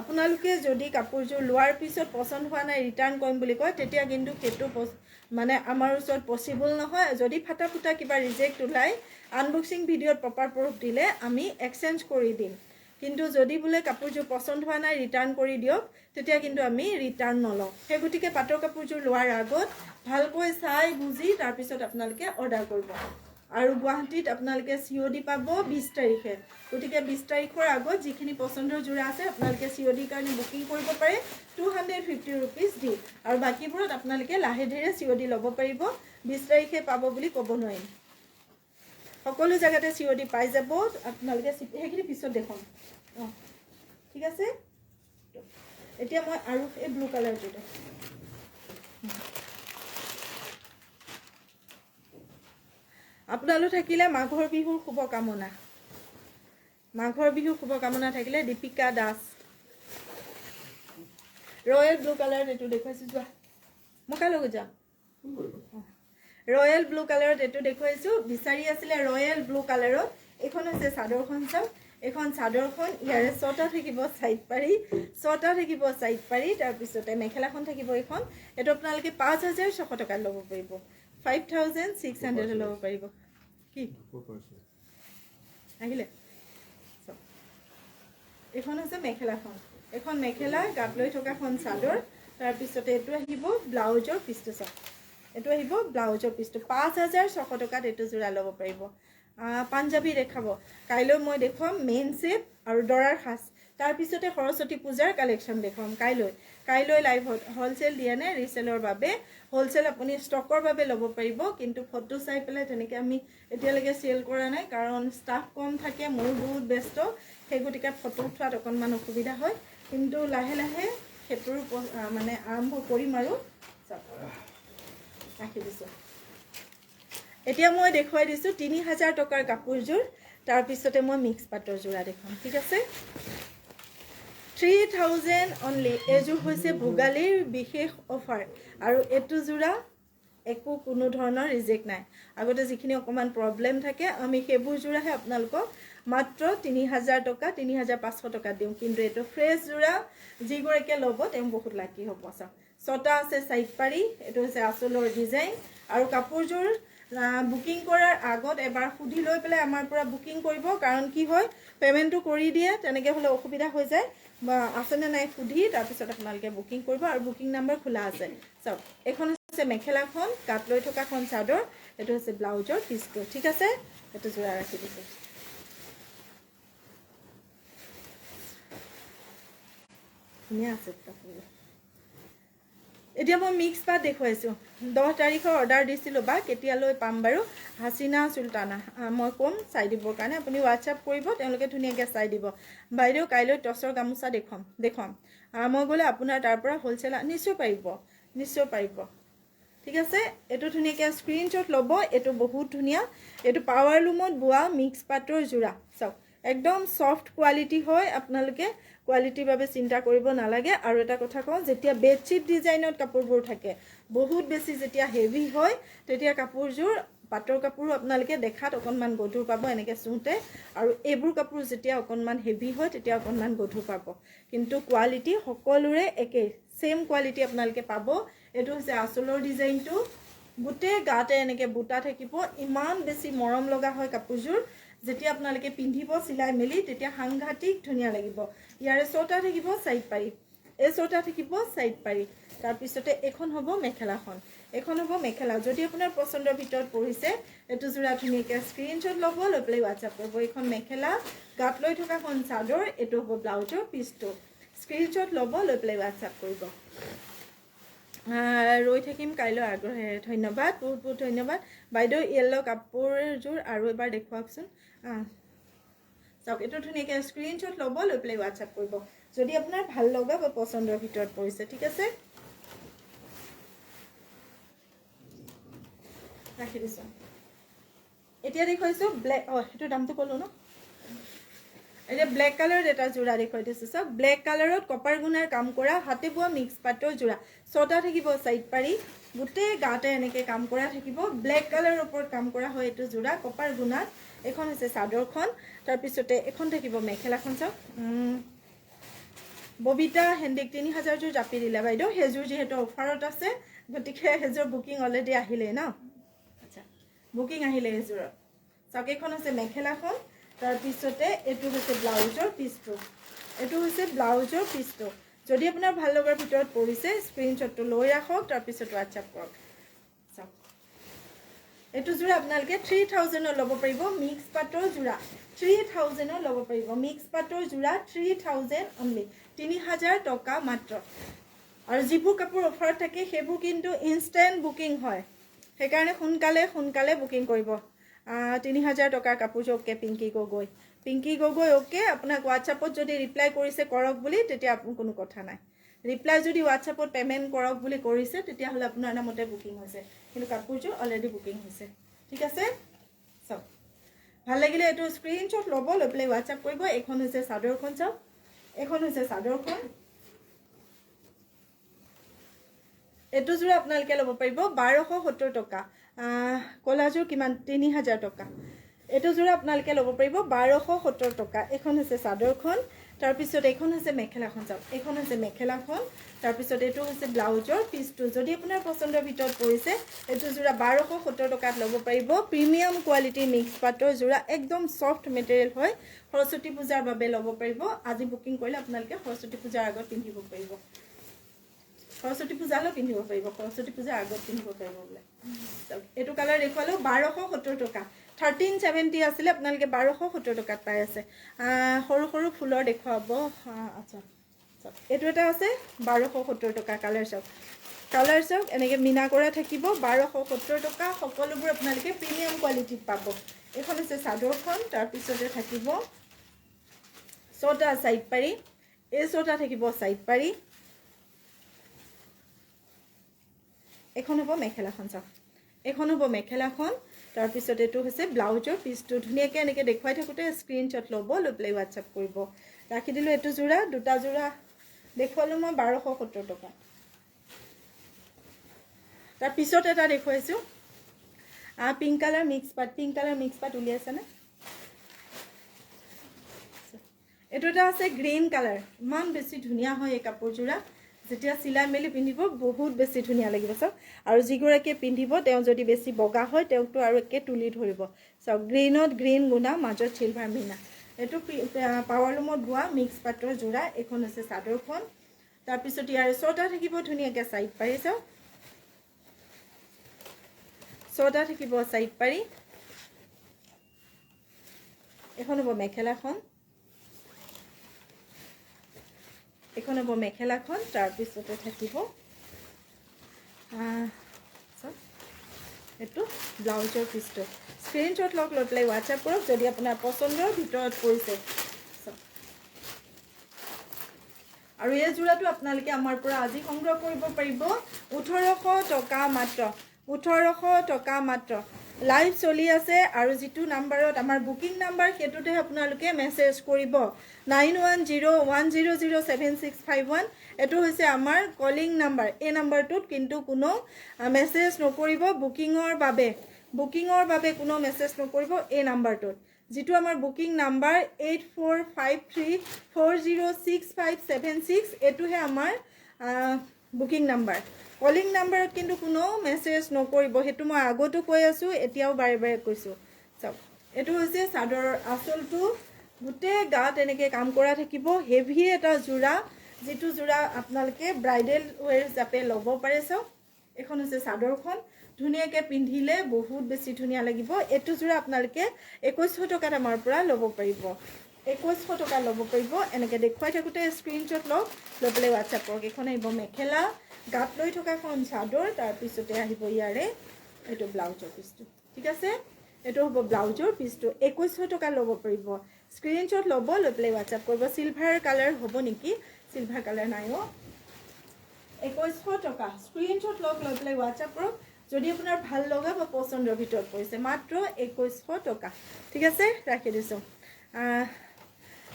আপোনালোকে যদি কাপোৰযোৰ লোৱাৰ পিছত পচন্দ হোৱা নাই, ৰিটাৰ্ণ কৰিম বুলি কয়, তেতিয়া কিন্তু সেইটো মানে আমাৰ ওচৰত পচিবল নহয়। যদি ফাটা ফুটা কিবা ৰিজেক্ট ওলায়, আনবক্সিং ভিডিঅ'ত প্ৰপাৰ প্ৰুফ দিলে আমি এক্সচেঞ্জ কৰি দিম। কিন্তু যদি বোলে কাপোৰযোৰ পচন্দ হোৱা নাই, ৰিটাৰ্ণ কৰি দিয়ক, তেতিয়া কিন্তু আমি ৰিটাৰ্ণ নলওঁ। সেই গতিকে পাটৰ কাপোৰযোৰ লোৱাৰ আগত ভালকৈ চাই বুজি তাৰপিছত আপোনালোকে অৰ্ডাৰ কৰিব। আৰু গুৱাহাটীত আপোনালোকে COD পাব 20 তাৰিখে। গতিকে 20 তাৰিখৰ আগত যিখিনি পচন্দৰ যোৰা আছে আপোনালোকে CODৰ কাৰণে বুকিং কৰিব পাৰে 250 ৰুপিজ দি। আৰু বাকীবোৰত আপোনালোকে লাহে ধীৰে COD ল'ব পাৰিব। 20 তাৰিখে পাব বুলি ক'ব নোৱাৰিম, সকলো জেগাতে COD পাই যাব আপোনালোকে। সেইখিনি পিছত দেখুৱাম। অঁ, ঠিক আছে। এতিয়া মই আৰু এই ব্লু কালাৰটো, আপোনালোক থাকিলে মাঘৰ বিহুৰ শুভকামনা। মাঘৰ বিহুৰ শুভকামনা থাকিলে। দীপিকা দাস, ৰয়েল ব্লু কালাৰত এইটো দেখুৱাইছোঁ। যোৱা, মই কাৰ লগত যাম? ৰয়েল ব্লু কালাৰত এইটো দেখুৱাইছোঁ। বিচাৰি আছিলে ৰয়েল ব্লু কালাৰত। এইখন হৈছে চাদৰখন। চাওক, এইখন চাদৰখন, ইয়াৰে ছটা থাকিব চাইড পাৰি, ছটা থাকিব চাইড পাৰি। তাৰপিছতে মেখেলাখন থাকিব এইখন। এইটো আপোনালোকে 5600 টকাত ল'ব পাৰিব। 5600 ল'ব পাৰিব। কি আহিলে? এইখন হৈছে মেখেলাখন, এখন মেখেলা, গাত লৈ থকাখন চাদৰ। তাৰপিছতে এইটো আহিব ব্লাউজৰ পিচটো। চাওক, এইটো আহিব ব্লাউজৰ পিচটো। 5600 টকাত এইটো যোৰা ল'ব পাৰিব। পাঞ্জাবী দেখাব কাইলৈ, মই দেখুৱাম মেইন ছেট আৰু দৰাৰ সাজ, তাৰপিছতে সৰস্বতী পূজাৰ কালেকশ্যন দেখুৱাম কাইলৈ। কাইলৈ লাইভত হ'লচেল দিয়ে নে ৰিচেলৰ বাবে? হ'লচেল আপুনি ষ্টকৰ বাবে ল'ব পাৰিব, কিন্তু ফটো চাই পেলাই তেনেকৈ আমি এতিয়ালৈকে চেল কৰা নাই, কাৰণ ষ্টাফ কম থাকে, ময়ো বহুত ব্যস্ত, সেই গতিকে ফটো উঠোৱাত অকণমান অসুবিধা হয়। কিন্তু লাহে লাহে সেইটোৰ মানে আৰম্ভ কৰিম আৰু। ৰাখি দিছোঁ। এতিয়া মই দেখুৱাই দিছোঁ 3000 টকাৰ কাপোৰযোৰ, তাৰপিছতে মই মিক্স পাটৰ যোৰা দেখুৱাম, ঠিক আছে? 3000 অনলি। এইযোৰ হৈছে ভোগালীৰ বিশেষ অফাৰ, আৰু এইটো যোৰা একো কোনো ধৰণৰ ৰিজেক্ট নাই। আগতে যিখিনি অকণমান প্ৰব্লেম থাকে, আমি সেইবোৰ যোৰাহে আপোনালোকক মাত্ৰ 3000 টকা, 3500 টকা দিওঁ, কিন্তু এইটো ফ্ৰেছ যোৰা, যিগৰাকীয়ে ল'ব তেওঁ বহুত লাকি হ'ব। চাওক, ছটা আছে চাইড পাৰি, এইটো হৈছে আঁচলৰ ডিজাইন। আৰু কাপোৰযোৰ বুকিং কৰাৰ আগত এবাৰ সুধি লৈ পেলাই আমাৰ পৰা বুকিং কৰিব, কাৰণ কি হয়, পে'মেণ্টটো কৰি দিয়ে, তেনেকৈ হ'লে অসুবিধা হৈ যায়। বা আছেনে নাই সুধি তাৰপিছত আপোনালোকে বুকিং কৰিব, আৰু বুকিং নাম্বাৰ খোলা আছে। চাওক, এইখন হৈছে মেখেলাখন, গাত লৈ থকাখন চাদৰ, এইটো হৈছে ব্লাউজৰ পিচটো, ঠিক আছে? এইটো যোৰা ৰাখি দিছোঁ। ধুনীয়া আছে কাপোৰযোৰ। এতিয়া মই মিক্স পাত দেখুৱাইছোঁ। 10 তাৰিখৰ অৰ্ডাৰ দিছিলোঁ, বা কেতিয়ালৈ পাম বাৰু? হাচিনা চুলতানা, মই ক'ম চাই দিবৰ কাৰণে, আপুনি হোৱাটছআপ কৰিব, তেওঁলোকে ধুনীয়াকৈ চাই দিব। বাইদেউ কাইলৈ টচৰ গামোচা দেখুৱাম, দেখুৱাম। মই গ'লে আপোনাৰ তাৰ পৰা হ'লচেল নিশ্চয় পাৰিব, নিশ্চয় পাৰিব, ঠিক আছে? এইটো ধুনীয়াকৈ স্ক্ৰীনশ্বট ল'ব, এইটো বহুত ধুনীয়া। এইটো পাৱাৰ লুমত বোৱা মিক্স পাটৰ যোৰা। চাওক, একদম ছফ্ট কোৱালিটি হয়, আপোনালোকে কোৱালিটিৰ বাবে চিন্তা কৰিব নালাগে। আৰু এটা কথা কওঁ, যেতিয়া বেডশ্বীট ডিজাইনত কাপোৰবোৰ থাকে, বহুত বেছি যেতিয়া হেভি হয়, তেতিয়া কাপোৰযোৰ পাটৰ কাপোৰো আপোনালোকে দেখাত অকণমান গধুৰ পাব এনেকৈ চুওঁতে, আৰু এইবোৰ কাপোৰ যেতিয়া অকণমান হেভি হয় তেতিয়া অকণমান গধুৰ পাব, কিন্তু কোৱালিটি সকলোৰে একেই, ছেইম কোৱালিটি আপোনালোকে পাব। এইটো হৈছে আঁচলৰ ডিজাইনটো, গোটেই গাতে এনেকৈ বুটা থাকিব, ইমান বেছি মৰম লগা হয় কাপোৰযোৰ। যেতিয়া আপোনালোকে পিন্ধিব চিলাই মেলি তেতিয়া সাংঘাতিক ধুনীয়া লাগিব। ইয়াৰে ছটা থাকিব চাইড পাৰি, এই ছটা থাকিব চাইড পাৰি। তাৰপিছতে এইখন হ'ব মেখেলাখন, এইখন হ'ব মেখেলা। যদি আপোনাৰ পচন্দৰ ভিতৰত পৰিছে এইটো যোৰা ধুনীয়াকৈ স্ক্ৰীনশ্বট ল'ব, লৈ পেলাই হোৱাটছআপ কৰিব। এইখন মেখেলা, গাত লৈ থকাখন চাদৰ, এইটো হ'ব ব্লাউজৰ পিচটো। স্ক্ৰীনশ্বট ল'ব, লৈ পেলাই হোৱাটছআপ কৰিব। ৰৈ থাকিম কাইলৈ আগ্ৰহেৰে। ধন্যবাদ, বহুত বহুত ধন্যবাদ। বাইদেউ য়েল্ল' কাপোৰযোৰ আৰু এবাৰ দেখুৱাওকচোন। চাওক, এইটো ধুনীয়াকৈ স্ক্ৰীনশ্বট ল'ব, লৈ পেলাই হোৱাটছআপ কৰিব যদি আপোনাৰ ভাল লগা বা পচন্দৰ ভিতৰত পৰিছে, ঠিক আছে? ৰাখি দিছোঁ। এতিয়া দেখুৱাইছোঁ ব্লেক, অঁ সেইটো দামটো ক'লোঁ ন? এতিয়া ব্লেক কালাৰত এটা যোৰা দেখুৱাই দিছোঁ। চাওক, ব্লেক কালাৰত কপাৰ গুণাৰ কাম কৰা হাতে বোৱা মিক্স পাটৰ যোৰা, ছটা থাকিব চাইড পাৰি, গোটেই গাতে এনেকৈ কাম কৰা থাকিব। ব্লেক কালাৰৰ ওপৰত কাম কৰা হয় এইটো যোৰা, কপাৰ গুণাত। এইখন হৈছে চাদৰখন, তাৰপিছতে এখন থাকিব মেখেলাখন। চাওক, ববিতা হেণ্ডিক 3000 যোৰ জাপি দিলে বাইদেউ, সেইযোৰ যিহেতু অফাৰত আছে, গতিকে সেইযোৰ বুকিং অলৰেডি আহিলেই ন? আচ্ছা, বুকিং আহিলে সেইযোৰৰ। চাওক, এইখন হৈছে মেখেলাখন, তাৰপিছতে এইটো হৈছে ব্লাউজৰ পিচটো, এইটো হৈছে ব্লাউজৰ পিচটো। যদি আপোনাৰ ভাল লগাৰ ভিতৰত পৰিছে স্ক্ৰীনশ্বটটো লৈ ৰাখক, তাৰপিছত হোৱাটছআপ কৰক। চাওক, এইটো যোৰা আপোনালোকে 3000 ল'ব পাৰিব, মিক্স পাটৰ যোৰা 3000 ল'ব পাৰিব। মিক্স পাটৰ যোৰা 3000 অনলি, 3000 টকা মাত্ৰ। আৰু যিবোৰ কাপোৰ অফাৰত থাকে সেইবোৰ কিন্তু ইনষ্টেণ্ট বুকিং হয়, সেইকাৰণে সোনকালে সোনকালে বুকিং কৰিব। 3000 টকাৰ কাপোৰযোৰ। Okay Pinki Gogoi, Pinki Gogoi okay. আপোনাক হোৱাটছআপত যদি ৰিপ্লাই কৰিছে কৰক বুলি, তেতিয়া কোনো কথা নাই। ৰিপ্লাই যদি হোৱাটছআপত পে'মেণ্ট কৰক বুলি কৰিছে, তেতিয়াহ'লে আপোনাৰ নামতে বুকিং হৈছে, কিন্তু কাপোৰযোৰ অলৰেডি বুকিং হৈছে, ঠিক আছে? চাওক, ভাল লাগিলে এইটো স্ক্ৰীনশ্বট ল'ব, লৈ পেলাই হোৱাটছআপ কৰিব। এইখন হৈছে চাদৰখন। চাওক, এইখন হৈছে চাদৰখন। এইটো যোৰা আপোনালোকে ল'ব পাৰিব 1270 টকা। ক'লাযোৰ কিমান? 3000 টকা। এইটো যোৰা আপোনালোকে ল'ব পাৰিব 1270 টকা। এইখন হৈছে চাদৰখন, তাৰপিছত এইখন হৈছে মেখেলাখন চাওক, এইখন হৈছে মেখেলাখন। তাৰপিছত এইটো হৈছে ব্লাউজৰ পিচটো। যদি আপোনাৰ পচন্দৰ ভিতৰত পৰিছে, এইটো যোৰা 1270 টকাত ল'ব পাৰিব। প্ৰিমিয়াম কোৱালিটিৰ মিক্স পাটৰ যোৰা, একদম ছফ্ট মেটেৰিয়েল হয়। সৰস্বতী পূজাৰ বাবে ল'ব পাৰিব। আজি বুকিং কৰিলে আপোনালোকে সৰস্বতী পূজাৰ আগত পিন্ধিব পাৰিব, সৰস্বতী পূজালৈও পিন্ধিব পাৰিব, সৰস্বতী পূজাৰ আগত পিন্ধিব পাৰিব বোলে। এইটো কালাৰ দেখুৱালেও 1270 টকা, 1370 আছিলে, আপোনালোকে 1270 টকাত পাই আছে। সৰু সৰু ফুলৰ দেখুৱাব। আচ্ছা, এইটো এটা আছে 1270 টকা। কালাৰ চাওক, কালাৰ চাওক, এনেকৈ মীনা কৰা থাকিব। 1270 টকা। সকলোবোৰ আপোনালোকে প্ৰিমিয়াম কোৱালিটিত পাব। এইখন হৈছে চাদৰখন। তাৰপিছতে থাকিব ছটা চাইড পাৰি, এই ছটা থাকিব চাইড পাৰি। এইখন হ'ব মেখেলাখন চাওক, এইখন হ'ব মেখেলাখন। তাৰপিছত এইটো হৈছে ব্লাউজৰ পিচটো। ধুনীয়াকৈ এনেকৈ দেখুৱাই থাকোঁতে স্ক্ৰীনশ্বট ল'ব, লৈ পেলাই হোৱাটছআপ কৰিব। ৰাখি দিলোঁ এইটো যোৰা, দুটা যোৰা দেখুৱালোঁ মই 1270 টকা। তাৰপিছত এটা দেখুৱাইছোঁ পিংক কালাৰ মিক্স পাট। পিংক কালাৰ মিক্স পাট উলিয়াইছেনে? এইটো এটা আছে গ্ৰীণ কালাৰ। ইমান বেছি ধুনীয়া হয় এই কাপোৰযোৰা, যেতিয়া চিলাই মেলি পিন্ধিব বহুত বেছি ধুনীয়া লাগিব চাওক। আৰু যিগৰাকীয়ে পিন্ধিব তেওঁ যদি বেছি বগা হয় তেওঁকতো আৰু একে তুলি ধৰিব চাওক। গ্ৰীণত গ্ৰীণ গুণা, মাজত চিলভাৰ মিনা। এইটো পাৱাৰলুমত বোৱা মিক্স পাটৰ যোৰা। এইখন হৈছে চাদৰখন। তাৰপিছত ইয়াৰ ছটা থাকিব ধুনীয়াকৈ চাইড পাৰি চাওক, ছটা থাকিব চাইড পাৰি। এইখন হ'ব মেখেলাখন, এইখন হ'ব মেখেলাখন। তাৰপিছতে থাকিব এইটো ব্লাউজৰ পিচটো। স্ক্ৰীনশ্বট লওক, লৈ পেলাই হোৱাটছএপ কৰক যদি আপোনাৰ পচন্দৰ ভিতৰত পৰিছে। আৰু এই যোৰাটো আপোনালোকে আমাৰ পৰা আজি সংগ্ৰহ কৰিব পাৰিব 1800 টকা মাত্ৰ, 1800 টকা মাত্ৰ। লাইভ চলি আছে আৰু যিটো নাম্বাৰত আমাৰ বুকিং নাম্বাৰ সেইটোতে আপোনালোকে মেছেজ কৰিব। 9101007651 এইটো হৈছে আমাৰ কলিং নাম্বাৰ। এই নাম্বাৰটোত কিন্তু কোনো মেছেজ নকৰিব বুকিঙৰ বাবে, বুকিঙৰ বাবে কোনো মেছেজ নকৰিব এই নাম্বাৰটোত। যিটো আমাৰ বুকিং নাম্বাৰ 8453406576, এইটোহে আমাৰ বুকিং নাম্বাৰ। কলিং নাম্বাৰত কিন্তু কোনো মেছেজ নকৰিব, সেইটো মই আগতো কৈ আছোঁ, এতিয়াও বাৰে বাৰে কৈছোঁ। চাওক, এইটো হৈছে চাদৰৰ আঁচলটো, গোটেই গাত এনেকৈ কাম কৰা থাকিব। হেভি এটা যোৰা, যিটো যোৰা আপোনালোকে ব্ৰাইডেল ৱেৰ হিচাপে ল'ব পাৰে। চাওক, এইখন হৈছে চাদৰখন, ধুনীয়াকৈ পিন্ধিলে বহুত বেছি ধুনীয়া লাগিব। এইটো যোৰা আপোনালোকে 2100 টকাত আমাৰ পৰা ল'ব পাৰিব, 2100 টকা ল'ব পাৰিব। এনেকৈ দেখুৱাই থাকোঁতে স্ক্ৰীনশ্বট লওক, লৈ পেলাই হোৱাটছএপ কৰক। এইখন আহিব মেখেলা, গাত লৈ থকাখন চাদৰ, তাৰপিছতে আহিব ইয়াৰে এইটো ব্লাউজৰ পিচটো। ঠিক আছে, এইটো হ'ব ব্লাউজৰ পিচটো। 2100 টকা ল'ব পাৰিব। স্ক্ৰীনশ্বট ল'ব, লৈ পেলাই হোৱাটছএপ কৰিব। চিলভাৰ কালাৰ হ'ব নেকি? চিলভাৰ কালাৰ নাই অ'। 2100 টকা। স্ক্ৰীনশ্বট লওক, লৈ পেলাই হোৱাটছএপ কৰক যদি আপোনাৰ ভাল লগা বা পচন্দৰ ভিতৰত পৰিছে। মাত্ৰ 2100 টকা। ঠিক আছে, ৰাখি দিছোঁ।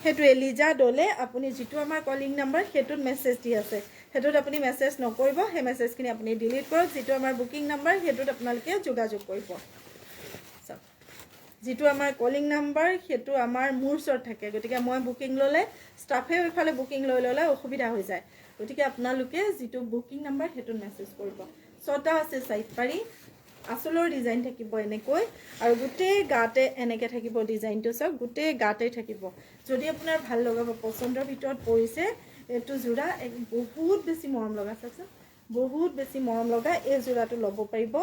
সেইটোৱে লিজা দলে, আপুনি যিটো আমাৰ কলিং নাম্বাৰ সেইটোত মেছেজ দি আছে, সেইটোত আপুনি মেছেজ নকৰিব, সেই মেছেজখিনি আপুনি ডিলিট কৰক। যিটো আমাৰ বুকিং নাম্বাৰ সেইটোত আপোনালোকে যোগাযোগ কৰিব। চাওক, যিটো আমাৰ কলিং নাম্বাৰ সেইটো আমাৰ মোৰ ওচৰত থাকে, গতিকে মই বুকিং ল'লে ষ্টাফেও ইফালে বুকিং লৈ ল'লে অসুবিধা হৈ যায়। গতিকে আপোনালোকে যিটো বুকিং নাম্বাৰ সেইটোত মেছেজ কৰিব। ছটা আছে চাইড পাৰি, আঁচলৰ ডিজাইন থাকিব এনেকৈ, আৰু গোটেই গাতে এনেকৈ থাকিব ডিজাইনটো। চাওক, গোটেই গাতে থাকিব। যদি আপোনাৰ ভাল লগা বা পচন্দৰ ভিতৰত পৰিছে এইটো যোৰা, বহুত বেছি মৰম লগা। চাওকচোন, বহুত বেছি মৰম লগা এই যোৰাটো ল'ব পাৰিব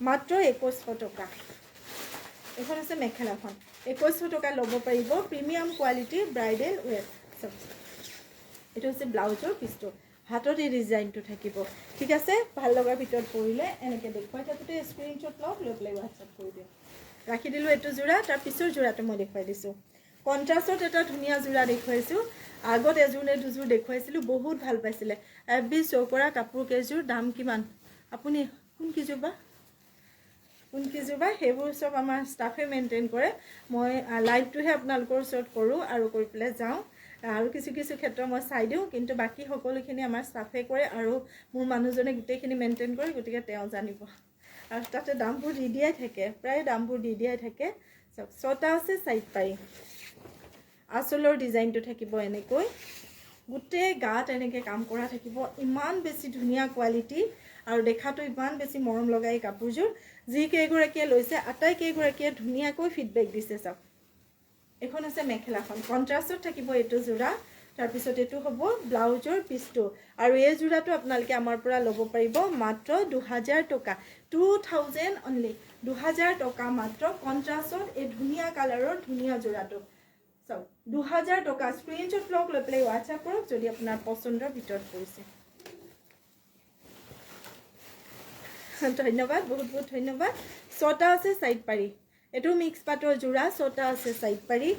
মাত্ৰ 2100 টকা। এইখন হৈছে মেখেলাখন, 2100 টকা ল'ব পাৰিব। প্ৰিমিয়াম কোৱালিটিৰ ব্ৰাইডেল ৱেৰ। চাওক, এইটো হৈছে ব্লাউজৰ পিচটো, হাতত এই ডিজাইনটো থাকিব। ঠিক আছে, ভাল লগাৰ ভিতৰত পৰিলে এনেকৈ দেখুৱাই থাকোঁতে স্ক্ৰীনশ্বট লওক, লৈ পেলাই হোৱাটছএপ কৰি দিয়ক। ৰাখি দিলোঁ এইটো যোৰা। তাৰ পিছৰ যোৰাটো মই দেখুৱাই দিছোঁ। কণ্ট্ৰাষ্টত এটা ধুনীয়া যোৰা দেখুৱাইছোঁ। আগত এযোৰ নে দুযোৰ দেখুৱাইছিলোঁ, বহুত ভাল পাইছিলে। এফ বি শ্ব' কৰা কাপোৰ কেইযোৰ দাম কিমান? আপুনি কোন কেইযোৰ বা কোন কেইযোৰ বা সেইবোৰ চব আমাৰ ষ্টাফে মেইনটেইন কৰে। মই লাইভটোহে আপোনালোকৰ ওচৰত কৰোঁ আৰু কৰি পেলাই যাওঁ, আৰু কিছু কিছু ক্ষেত্ৰত মই চাই দিওঁ, কিন্তু বাকী সকলোখিনি আমাৰ ষ্টাফে কৰে আৰু মোৰ মানুহজনে গোটেইখিনি মেইনটেইন কৰে, গতিকে তেওঁ জানিব। আৰু তাতে দামবোৰ দি দিয়াই থাকে, প্ৰায় দামবোৰ দি দিয়াই থাকে। চাওক, ছটা আছে চাইড পাৰি, আঁচলৰ ডিজাইনটো থাকিব এনেকৈ, গোটেই গাত এনেকৈ কাম কৰা থাকিব। ইমান বেছি ধুনীয়া কোৱালিটি আৰু দেখাটো ইমান বেছি মৰম লগা এই কাপোৰযোৰ। যি কেইগৰাকীয়ে লৈছে আটাইকেইগৰাকীয়ে ধুনীয়াকৈ ফিডবেক দিছে। চাওক, এইখন হৈছে মেখেলাখন, কণ্ট্ৰাষ্টত থাকিব এইটো যোৰা। তাৰপিছত এইটো হ'ব ব্লাউজৰ পিচটো। আৰু এই যোৰাটো আপোনালোকে আমাৰ পৰা ল'ব পাৰিব মাত্ৰ 2000 টকা, 2000 অনলি, 2000 টকা মাত্ৰ। কণ্ট্ৰাষ্টত এই ধুনীয়া কালাৰৰ ধুনীয়া যোৰাটো। চাওক, 2000 টকা। স্ক্ৰীনশ্বট লওক, লৈ পেলাই হোৱাটছআপ কৰক যদি আপোনাৰ পচন্দৰ ভিতৰত পৰিছে। ধন্যবাদ, বহুত বহুত ধন্যবাদ। 6টা আছে চাইড পাৰি, এইটো মিক্স পাটৰ যোৰা, 6টা আছে চাইড পাৰি।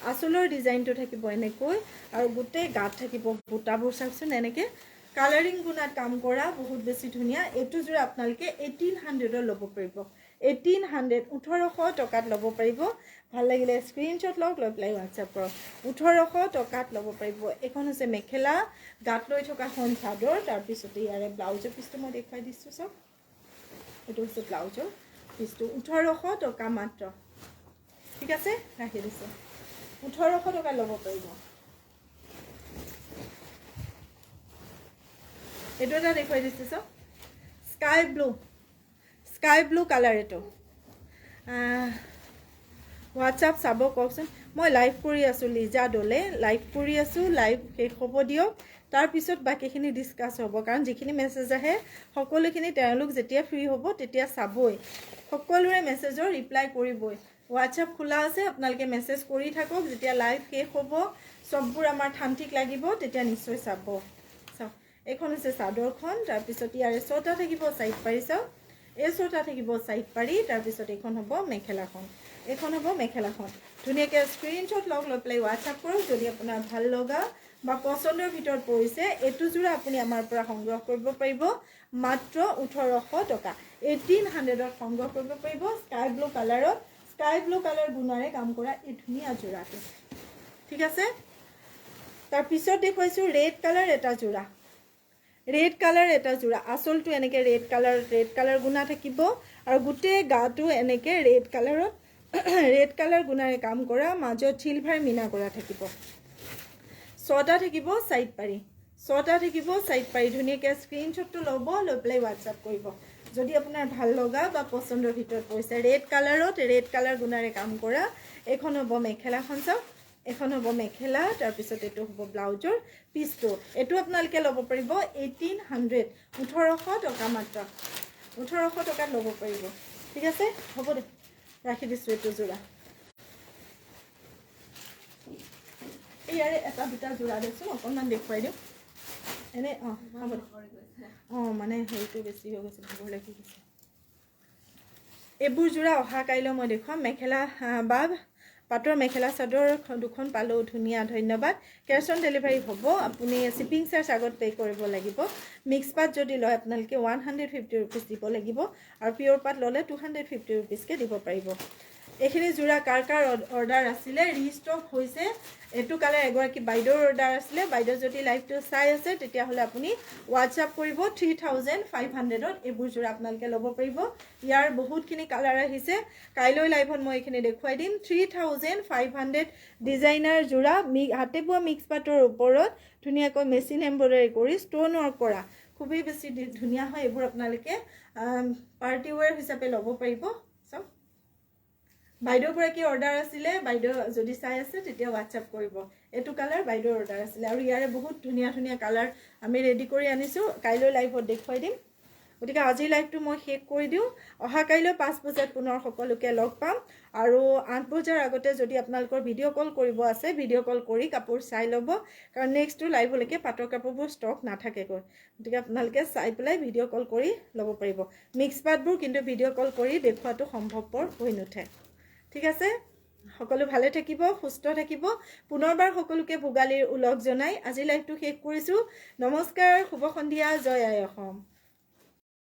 আঁচলৰ ডিজাইনটো থাকিব এনেকৈ আৰু গোটেই গাত থাকিব বুটাবোৰ। চাওকচোন, এনেকৈ কালাৰিং গুণাত কাম কৰা, বহুত বেছি ধুনীয়া। এইটো যোৰা আপোনালোকে 1800 ল'ব পাৰিব, 1800, 1800 টকাত ল'ব পাৰিব। ভাল লাগিলে স্ক্ৰীনশ্বট লওক, লৈ পেলাই হোৱাটছআপ কৰক। 1800 টকাত ল'ব পাৰিব। এইখন হৈছে মেখেলা, গাত লৈ থকাখন চাদৰ। তাৰপিছতে ইয়াৰে ব্লাউজৰ পিচটো মই দেখুৱাই দিছোঁ। চাওক, এইটো হৈছে ব্লাউজৰ পিচটো, 1800 টকা মাত্ৰ। ঠিক আছে, ৰাখি দিছোঁ। 1800 টকা ল'ব পাৰিব। এইটো এটা দেখুৱাই দিছোঁ। চাওক, sky blue, sky blue colour এইটো। হোৱাটছআপ চাব, কওকচোন। মই লাইভ কৰি আছোঁ, লিজা দলে লাইভ কৰি আছোঁ। লাইভ শেষ হ'ব দিয়ক, তাৰপিছত বাকীখিনি ডিছকাছ হ'ব। কাৰণ যিখিনি মেছেজ আহে সকলোখিনি তেওঁলোক যেতিয়া ফ্ৰী হ'ব তেতিয়া চাবই, সকলোৰে মেছেজৰ ৰিপ্লাই কৰিবই। হোৱাটছআপ খোলা আছে, আপোনালোকে মেছেজ কৰি থাকক। যেতিয়া লাইভ শেষ হ'ব, চববোৰ আমাৰ থান ঠিক লাগিব, তেতিয়া নিশ্চয় চাব। চাওক, এইখন হৈছে চাদৰখন। তাৰপিছত ইয়াৰে 6টা থাকিব চাইড পাৰি। চাওক, এই 6টা থাকিব চাইড পাৰি। তাৰপিছত এইখন হ'ব মেখেলাখন, এইখন হ'ব মেখেলাখন। ধুনীয়াকৈ স্ক্ৰীনশ্বট লওক, লৈ পেলাই হোৱাটছআপ কৰক যদি আপোনাৰ ভাল লগা বা পচন্দৰ ভিতৰত পৰিছে। এইটো যোৰা আপুনি আমাৰ পৰা সংগ্ৰহ কৰিব পাৰিব মাত্ৰ 1800 টকা, 1800 সংগ্ৰহ কৰিব পাৰিব। স্কাই ব্লু কালাৰত, স্কাই ব্লু কালাৰ গুণাৰে কাম কৰা এই ধুনীয়া যোৰাটো। ঠিক আছে, তাৰপিছত দেখুৱাইছোঁ ৰেড কালাৰ এটা যোৰা, ৰেড কালাৰ এটা যোৰা। আচলটো এনেকৈ ৰেড কালাৰ, ৰেড কালাৰ গুণা থাকিব আৰু গোটেই গাটো এনেকৈ ৰেড কালাৰত, ৰেড কালাৰ গুণাৰে কাম কৰা, মাজত চিলভাৰ মিনা কৰা থাকিব। 6টা থাকিব চাইড পাৰি, 6টা থাকিব চাইড পাৰি। ধুনীয়াকৈ স্ক্ৰীনশ্বটটো ল'ব, লৈ পেলাই হোৱাটছআপ কৰিব যদি আপোনাৰ ভাল লগা বা পচন্দৰ ভিতৰত পৰিছে। ৰেড কালাৰত, ৰেড কালাৰ গুণাৰে কাম কৰা। এইখন হ'ব মেখেলাখন। চাওক, এইখন হ'ব মেখেলা। তাৰপিছত এইটো হ'ব ব্লাউজৰ পিচটো। এইটো আপোনালোকে ল'ব পাৰিব 1800, 1800 টকা মাত্ৰ, 1800 টকাত ল'ব পাৰিব। ঠিক আছে, হ'ব দে, ৰাখি দিছোঁ এইটো যোৰা। ইয়াৰে এটা দুটা যোৰা দেচোন, অকণমান দেখুৱাই দিওঁ এনেই। অঁ, হ'ব দে। অঁ, মানে হেৰিটো বেছি হৈ গৈছে, ভাগৰ লাগি গৈছে। এইবোৰ যোৰা অহা কাইলৈ মই দেখুৱাম। মেখেলা বা পাটৰ মেখেলা চাদৰ দুখন পালোঁ, ধুনীয়া, ধন্যবাদ। কেছ অন ডেলিভাৰী হ'ব, আপুনি শ্বিপিং চাৰ্জ আগত পে' কৰিব লাগিব। মিক্স পাত যদি লয় আপোনালোকে 150 ৰুপিজ দিব লাগিব, আৰু পিয়'ৰ পাত ল'লে 250 ৰুপিজকৈ দিব পাৰিব। এইখিনি যোৰা কাৰ কাৰ অৰ্ডাৰ আছিলে, ৰিষ্টক হৈছে। এইটো কালাৰ এগৰাকী বাইদেউৰ অৰ্ডাৰ আছিলে। বাইদেউ যদি লাইভটো চাই আছে তেতিয়াহ'লে আপুনি হোৱাটছআপ কৰিব। 3500ত এইবোৰ যোৰা আপোনালোকে ল'ব পাৰিব। ইয়াৰ বহুতখিনি কালাৰ আহিছে, কাইলৈ লাইভত মই এইখিনি দেখুৱাই দিম। 3500 ডিজাইনাৰ যোৰা, হাতে বোৱা মিক্স পাটৰ ওপৰত ধুনীয়াকৈ মেচিন এম্ব্ৰইডাৰী কৰি ষ্ট'ন ৱৰ্ক কৰা, খুবেই বেছি ধুনীয়া হয়। এইবোৰ আপোনালোকে পাৰ্টি ৱেৰ হিচাপে ল'ব পাৰিব। চাওক, বাইদেউগৰাকী অৰ্ডাৰ আছিলে, বাইদেউ যদি চাই আছে তেতিয়া হোৱাটছআপ কৰিব। এইটো কালাৰ বাইদেউৰ অৰ্ডাৰ আছিলে। আৰু ইয়াৰে বহুত ধুনীয়া ধুনীয়া কালাৰ আমি ৰেডি কৰি আনিছোঁ, কাইলৈ লাইভত দেখুৱাই দিম। গতিকে আজিৰ লাইভটো মই শেষ কৰি দিওঁ। অহা কাইলৈ 5 বজাত পুনৰ সকলোকে লগ পাম। আৰু 8 বজাৰ আগতে যদি আপোনালোকৰ ভিডিঅ' কল কৰিব আছে, ভিডিঅ' কল কৰি কাপোৰ চাই ল'ব, কাৰণ নেক্সটটো লাইভলৈকে পাটৰ কাপোৰবোৰ ষ্টক নাথাকেগৈ। গতিকে আপোনালোকে চাই পেলাই ভিডিঅ' কল কৰি ল'ব পাৰিব। মিক্স পাটবোৰ কিন্তু ভিডিঅ' কল কৰি দেখুৱাটো সম্ভৱপৰ হৈ নুঠে। ঠিক আছে, সকলো ভালে থাকিব, সুস্থ থাকিব। পুনৰবাৰ সকলোকে ভোগালীৰ ওলগ জনাই আজি লাইভটো শেষ কৰিছোঁ। নমস্কাৰ, শুভ সন্ধিয়া, জয় আই অসম।